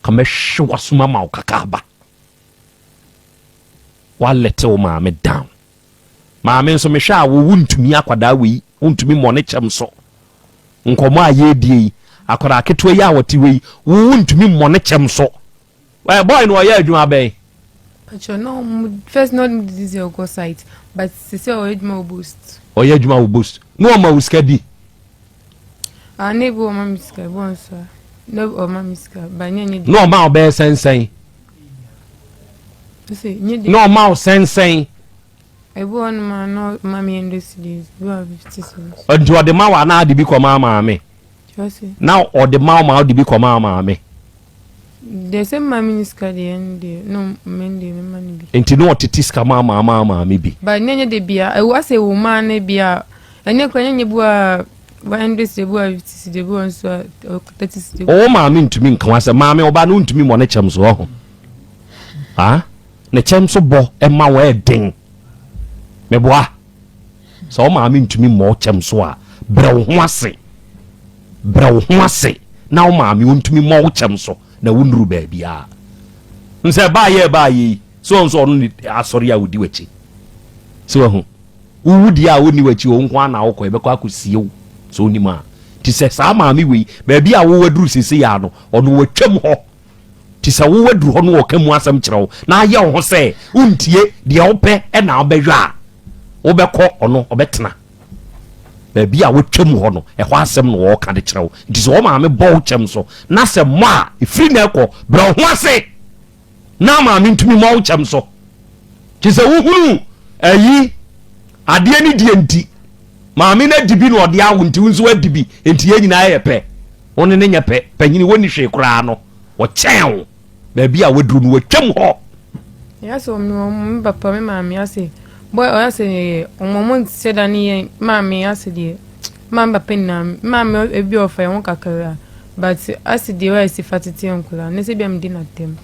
ka mɛhwe w'asom ama wo kakaaba. Woalɛte wo maame down. Maame nso mehwɛ a wo wontumi akwadaa wei, wontumi mmɔ ne kyɛm so. Nkɔmmɔ a yɛredie yi, akwadaa ketewa yi a wɔte hɔ yi, wo wontumi mmɔ ne kyɛm so. Ɛ boy no ɔyɛ adwuma bɛn? Pacho no ɔmo first na ɔmo didi sɛ ɔkɔ site but sisi ɔyɛ adwuma wɔ boost. Ɔyɛ adwuma wɔ boost na ɔma wo sika di? Ah na ebi ɔma mi sika ebi wɔ nso a na ɔma mi sika ba nyɛ nye de. Na ɔma ɔbɛyɛ sɛnsɛn? Na ɔma wo sɛnsɛn? Ebi wɔ nom a na ɔma mi 100 cedis ebi wɔ 50 cedis. Nti ɔde ma wo anaa ɔde bi kɔ ma maame? Na ɔde ma wo ma wode bi kɔma wo maame? Deɛ sɛ maame ni sika deɛ ɛno deɛ no me deɛ mema no bi. Nti na ɔtete sika ma ma ma maame bi? Ba ne nyɛ de bia ɛwɔ asɛ ɛwɔ mu a ne bia ɛnyɛ kora nyɛ bu a 100 cedi bu a 50 cedi bu a nso a 30 cedi. Ɔwɔ maame ntumi nka ho asɛm maame ɔba no ntumi mmɔ ne kyɛm so ɔho ah ne kyɛm so bɔ ɛma wɔ ɛden meboa. Sɛ wo maame ntumi mmɔ wo kyɛm so a, brɛ wo ho ase. Brɛ wo ho ase na wo maame ɔntumi mmɔ wo kyɛm so na wonnuru baabiara. Nsɛ baayɛ baayɛ yi, sɛ wɔn nso ɔno ne asɔre a ɔdi w'akyi. Sɛ wahu, wowu deɛ a ɔnni w'akyi, wo nko ara na wokɔ, yɛbɛkɔ akɔsie wo sɛ ɔnim a. Nti sɛ saa maame wei, baabi a wo waduru seesei ara no, ɔno watwam hɔ. Nti sɛ wo waduru hɔ no ɔka mu asɛm kyerɛ wo na ayɛ wo ho sɛ wontie deɛ wopɛ na wobɛyɔ a, wobɛkɔ ɔno ɔbɛtena baabi a watwam hɔ no, ɛhɔ asɛm na ɔreka de kyerɛ wo. Nti sɛ wo maame bɔ wo kyɛm so na sɛ mmɔ a, ɛfiri na ɛkɔ, brɛ wo ho ase na maame ntumi mmɔ wo kyɛm so. Nti sɛ wohunu ayi adeɛ ne deɛ nti. Maame no adi bi na ɔde awo nti wo nso adi bi nti yɛn nyinaa yɛ pɛ. Wo ne no nyɛ pɛ. Panyini wɔnni hwee koraa no, ɔkyɛn wo. Baabi a waduru no, watwam hɔ. Ɛyɛ sɛ ɔmo ɔmo me papa me maame ase boy ɔyɛ sɛ yɛ ɔmo ɔmo nsɛ da ne yɛ maame ase deɛ maame papa nyinaa maame ebi ɔfa yɛn ho kakra but ase deɛ ɔyɛ si fa tete nkɔla ne sɛ bi a me di n'atɛm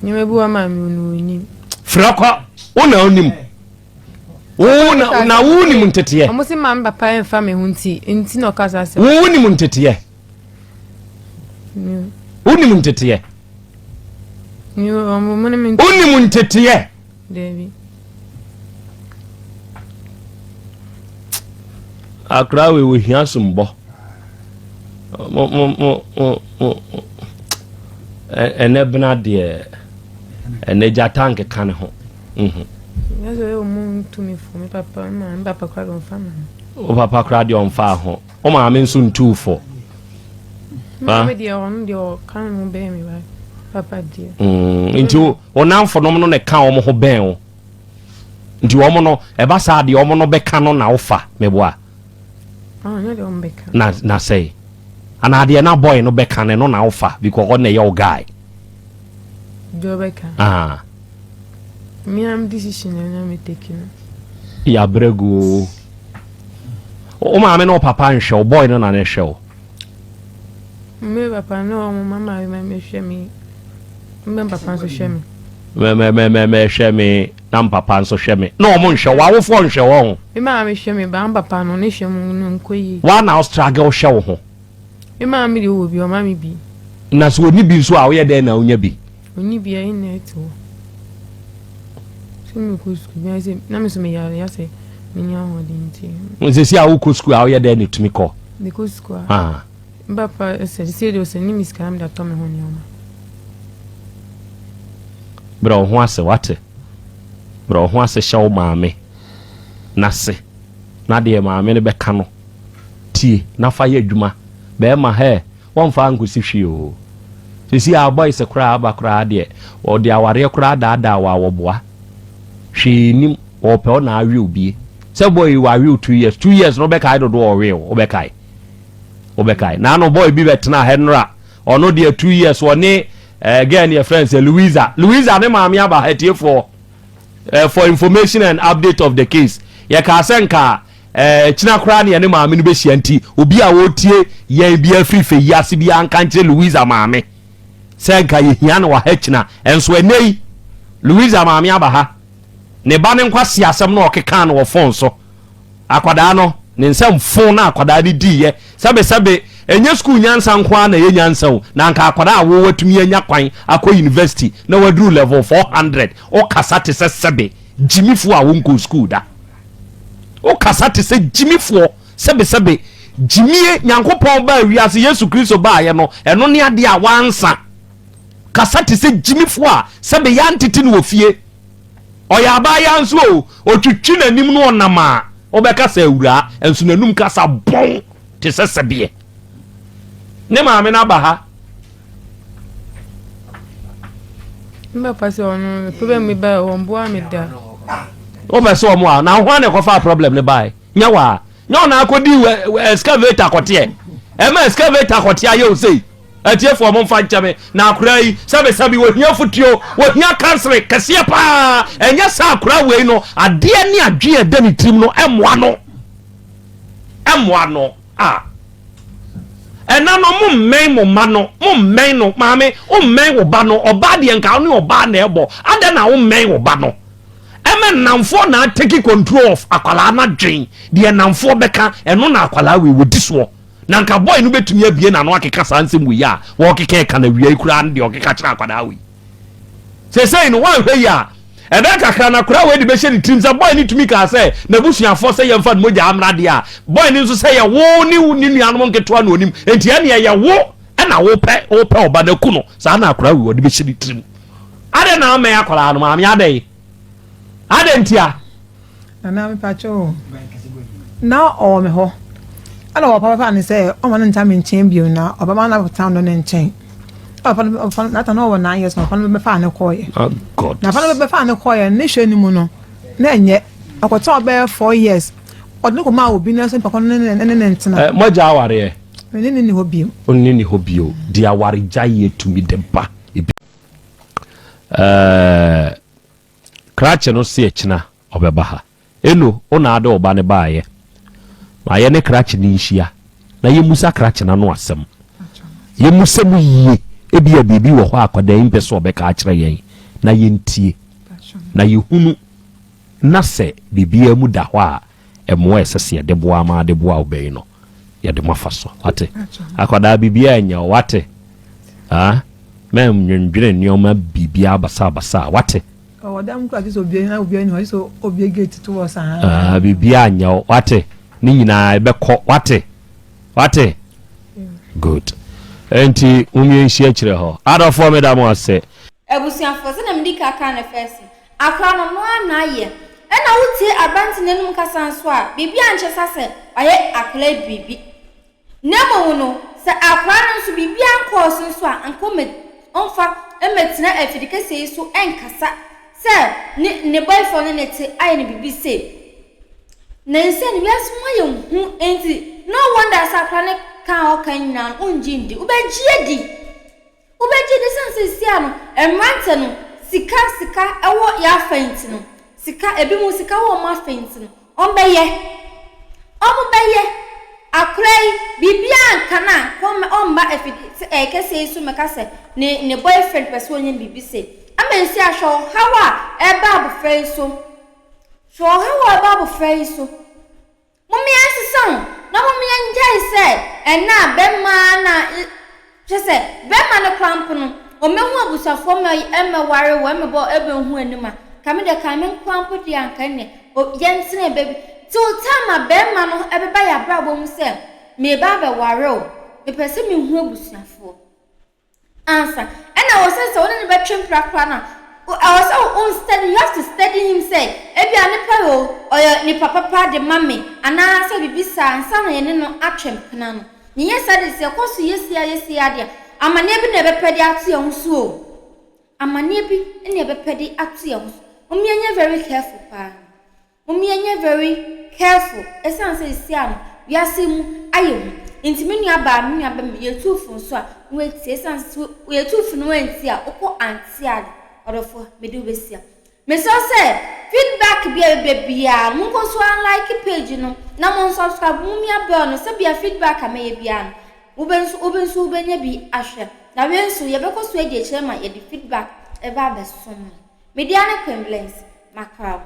nneɛma bi wɔ maame ɔno onim. Frɛ kɔ wo na onim wo na na wo nim nteteɛ. Ɔmo se maame papa ɛnfa me ho nti nti na ɔka saa asɛm. Wo nim nteteɛ. Wonim nteteɛ? Wonim nteteɛ? Akora wei wɔhia sombɔ. Mo mo mo mo mo ɛnɛ bena deɛ ɛnɛ gyata nkeka ne ho. Mhm. Wo papa koraa deɛ ɔmfa ho. Wo maame nso ntuu fo. Maame deɛ ɔno deɛ ɔka ne ho bɛn me ba papa deɛ. Mm, nti wo namfonom no na ɛka wɔn ho bɛn wo. Nti wɔn no ɛba saa deɛ wɔn no bɛka no na wofa meboa. Ah, nyɛ deɛ wɔn bɛka. Na na sɛe. Anaa deɛ na boy no bɛka no ɛno na wofa because ɔno na ɛyɛ wo guy. Deɛ ɔbɛka. Ah. Me am decision na me take no. Yɛabrɛ gu o. Wo maame ne wo papa nhwɛ wo, boy no na ne hwɛ wo. Me papa ne wɔn mama ma me hwɛ me. Me papa nso hwɛ me. Me me me me me hwɛ me na me papa nso hwɛ me. Na wɔn nhwɛ wo, awofoɔ nhwɛ wɔn. Me maame hwɛ me ba, me papa no ne hwɛ mu no nkɔ yie. Wa na struggle hwɛ wo ho. Me maame deɛ ɔwɔ bi, ɔma me bi. Na sɛ ɔni bi nso a woyɛ dɛn na wonya bi? Ɔni bi a ɛna ɛte hɔ. Sɛ mekɔ sukuu bi sɛ na me nso meyare ya sɛ menni ahoɔden nti. Sɛsi a wokɔ sukuu a woyɛ dɛn na ɛtumi kɔ? Mekɔ sukuu a. Ah. Papa sɛ sɛ deɛ ɔsɛ ne me sika na mede atɔ me ho nneɛma. Brɛ wo ho ase wate. Brɛ wo ho ase hyɛ wo maame n'ase na deɛ maame no bɛka no tie na fa yɛ adwuma bɛɛma hɛɛ wɔnfa ankosi hwee oo sisi a boys koraa aba koraa deɛ wɔde awareɛ koraa daadaa wɔ a wɔboa hwee nim wɔpɛ wo na awe obie sɛ boy yi wawe wo 2 years 2 years no wobɛkae dodoɔ ɔwe wo wobɛkae wobɛkae na ano boy bi bɛtena hɛ nora ɔno deɛ 2 years ɔne eh, girl ne yɛfrɛ no sɛ Louisa Louisa ne maame aba ha tiefoɔ eh, for information and update of the case yɛkaa sɛ nka Ɛɛ, kyena koraa na yɛne maame no bɛhyia nti obi a ɔretie yɛn biara firi fɛ yi ase biara nka nkyerɛ Louisa maame sɛ nka yɛhia no wɔ ha kyena. Ɛnso ɛnnɛ yi, Louisa maame aba ha. Ne ba no nkwaseasɛm no a ɔkekaa no wɔ fon so. Akwadaa no, ne nsam fon na akwadaa no diiɛ. Sɛbesɛbe, ɛnyɛ sukuu nyansa nko ara na ɛyɛ nyansa o, na anka akwadaa a wo watumi anya kwan akɔ university na waduru level 400, wokasa te sɛ sɛbe gyimifoɔ a wonkɔɔ sukuu da. Wokasa te sɛ gyimifoɔ, sɛbesɛbe, gyimie, Nyankopɔn baa wiase, Yesu Kristo baeɛ no, ɛno ne adeɛ a wansa. Kasa te sɛ gyimifoɔ a sɛbe yɛantete no wɔ fie. Ɔyɛ abaayaa nso o, ɔtwitwi n'anim no ɔnam a, wobɛka sɛ awuraa, nso n'anum kasa bɔn te sɛ sɛbeɛ. Ne maame no aba ha. Me papa sɛ ɔno problem mi ba wɔn boa mi da. Wopɛ sɛ ɔmo a na ho na ɛkɔfa problem ne bae nyɛ waa nyɛ ɔna akɔdi excavator kɔteɛ ɛma excavator kɔteɛ ayɛ osei atiefoɔ mo mfa nkyɛ me na akora yi sɛbesɛbe wɔhia fotuo wɔhia kansere kɛseɛ paa ɛnyɛ sɛ akora wei no adeɛ ne adwene ɛda ne tirim no ɛmmoa no ɛmmoa no a Ɛna no mo mmɛn mo mma no mo mmɛn no maame wo mmɛn wo ba no ɔbaa deɛ nka wo ne ɔbaa na ɛbɔ adɛn na wo mmɛn wo ba no ɛmɛ nnamfoɔ na ateki control of akwadaa no adwen deɛ nnamfoɔ bɛka ɛno na akwadaa wei wɔdi soɔ na nka boy no bɛtumi abie n'ano akeka saa nsɛm wei a wɔkeka ɛka na wia yi koraa no deɛ ɔkeka kyerɛ akwadaa wei Seesei no, woanhwɛ yie a, ɛbɛyɛ kakra na akwadaa wei de bɛhyɛ ne tirim sɛ bɔe no tumi kaa sɛ n'abusuafoɔ sɛ yɛmfa ne mogya mmra deɛ a, bɔe no nso sɛ yɛ wo ne wo ne nuanom nketewa na onim. Enti ɛnneɛ yɛ wo na wopɛ wopɛ ɔba no aku no. Saa na akwadaa wei ɔde bɛhyɛ ne tirim. Adɛn na ammɛn akwadaa no maame adɛn? Adɛn ntia? Nana mepakyɛ o na ɔwɔ me hɔ ɛna ɔwɔ papa ne sɛ ɔma no nta me nkyɛn bio na ɔbɛma no abɛtena no ne nkyɛn ɔpa no ɔpa no nata na ɔwɔ nine years na ɔpa no bɛfa ne kɔɔyɛ oh, na ɔpa no bɛfa ne kɔɔyɛ ne hwɛ ne mu no na ɛnyɛ. Ɔkɔtena ɔbɛyɛ 4 years. Ɔde ne kɔmaa obi na so nipa kɔ ne ne ne ne ntena. Ɛ mogya awareɛ. Me ne ne ni hɔ bio. Ɔne ni hɔ bio. De awaregyaeɛ tumi de ba ebi. Ɛɛ krakye no se ɛkyina ɔbɛba ha. Eno wo na ade ɔba ne baayɛ. Ma yɛ ne krakye ne nhyia na yɛmusa krakye na no asɛm. Yɛmusa mu yie. Ebia biribi wɔ hɔ a akwadaa yi mpɛ sɛ ɔbɛka akyerɛ yɛn na yɛntie na yɛhunu na sɛ biribiara mu da hɔ a, mmoa a ɛsɛ sɛ yɛde boa ama ade boa wo bɛyi no, yɛde mo afa so. Wate? Akwadaa, biribiara nyɛ wo. Wate? Ah, mɛnwendwene nneɛma biribiara basabasa. Wate? Ɔwɔ dɛm kura sɛ obiara na obiara ni hɔ sɛ obiara gate to wɔ saa. Ah, biribiara nyɛ wo. Wate? Ne nyinaa ɛbɛkɔ. Wate? Wate? Good. Enti, mumie nhyia akyerɛ hɔ. Adɔfoɔ, meda mo ase. Abusuafoɔ, sɛdeɛ medi kan kaa no first no, akora no, ɔno ara na ayɛ. Ɛna wotie aberante no anom kasa nso a, biribi ankyerɛ sa sɛ wayɛ akora yi biribi. Na mmom no, sɛ akora no nso biribi ankɔɔ so nso a, anka ɔmmɛ, ɔmfa mmɛtena afidi kɛseɛ yi so nkasa sɛ ne, ne boyfriend ne ne te ayɛ no biribi sei. Na seesei no, wiase mu ayɛ hu nti, no wonder sɛ akora no ka a ɔka nyinaa no, wongye ndi. Wobɛgye adi. Wobɛgye adi sɛ seesei a no, mmerante no, sika, sika wɔ yɛn afa nti no, sika, ebinom sika wɔ wɔn afa nti no, wɔbɛyɛ. Wɔbɛyɛ. Akora yi, biribiara nka no a, kɔmma, ɔmma afidi sɛ ɛyɛ kɛseɛ yi so mmɛka sɛ ne, ne boyfriend pɛ sɛ ɔnya no biribi sei. Ama nsi ahwɛ ɔhaw a ɛreba abofra yi so. Hwɛ ɔhaw a ɛba abofra yi so. Momma yɛnsesa o, na momma yɛngyae sɛ ɛnnɛ a bɛmma na kyerɛ sɛ bɛmma no koraa mpo no, ɔmmɛhu abusuafoɔ mma ɛmmɛware wɔ ɛmmɛbɔ ɛbɛhu anim a, ka me deɛ kan me nkoa mpo deɛ anka ɛnneɛ yɛntena baabi till time a bɛmma no ɛbɛba yɛn abrabɔ mu sɛ mereba abɛware o, mepɛ sɛ mehu abusuafoɔ. Ansa. Ɛna ɛwɔ sɛ sɛ wo ne no bɛtwe mpra koraa no a, ɛwɔ sɛ wo study, you have to study him sɛ ebia nipa yi o, ɔyɛ nipa papa de ma me anaa sɛ biribi saa ansa na yɛne no atwe mpena no. Na ɛnyɛ saa de, sɛ ɛkɔ so yɛ sei a yɛ sei a deɛ, amaneɛ bi na ɛbɛpɛ de ato yɛn ho so o. Amaneɛ bi na ɛbɛpɛ de ato yɛn ho so. Momma yɛnyɛ very careful paa. Mom yɛnyɛ very careful ɛsiane sɛ sesia no wiase mu ayɛ hu nti me nua baa me nua bɛma yɛtu fo nso a na watie ɛsiane sɛ yɛtu fo na wantie a wokɔ ante ade ɔdɔfoɔ mede wo bɛsia. Mesrɛ sɛ feedback bi a ɛbɛba biara no monkɔ so ara like page no na mo nsubscribe mo mia bell no sɛbia feedback a mɛyɛ biara no wobɛ nso wobɛ nso wobɛnya bi ahwɛ na wei nso yɛbɛkɔ so adi akyire ma yɛde feedback ɛba abɛsom mo. Media ne Queen Bless. Mackerel.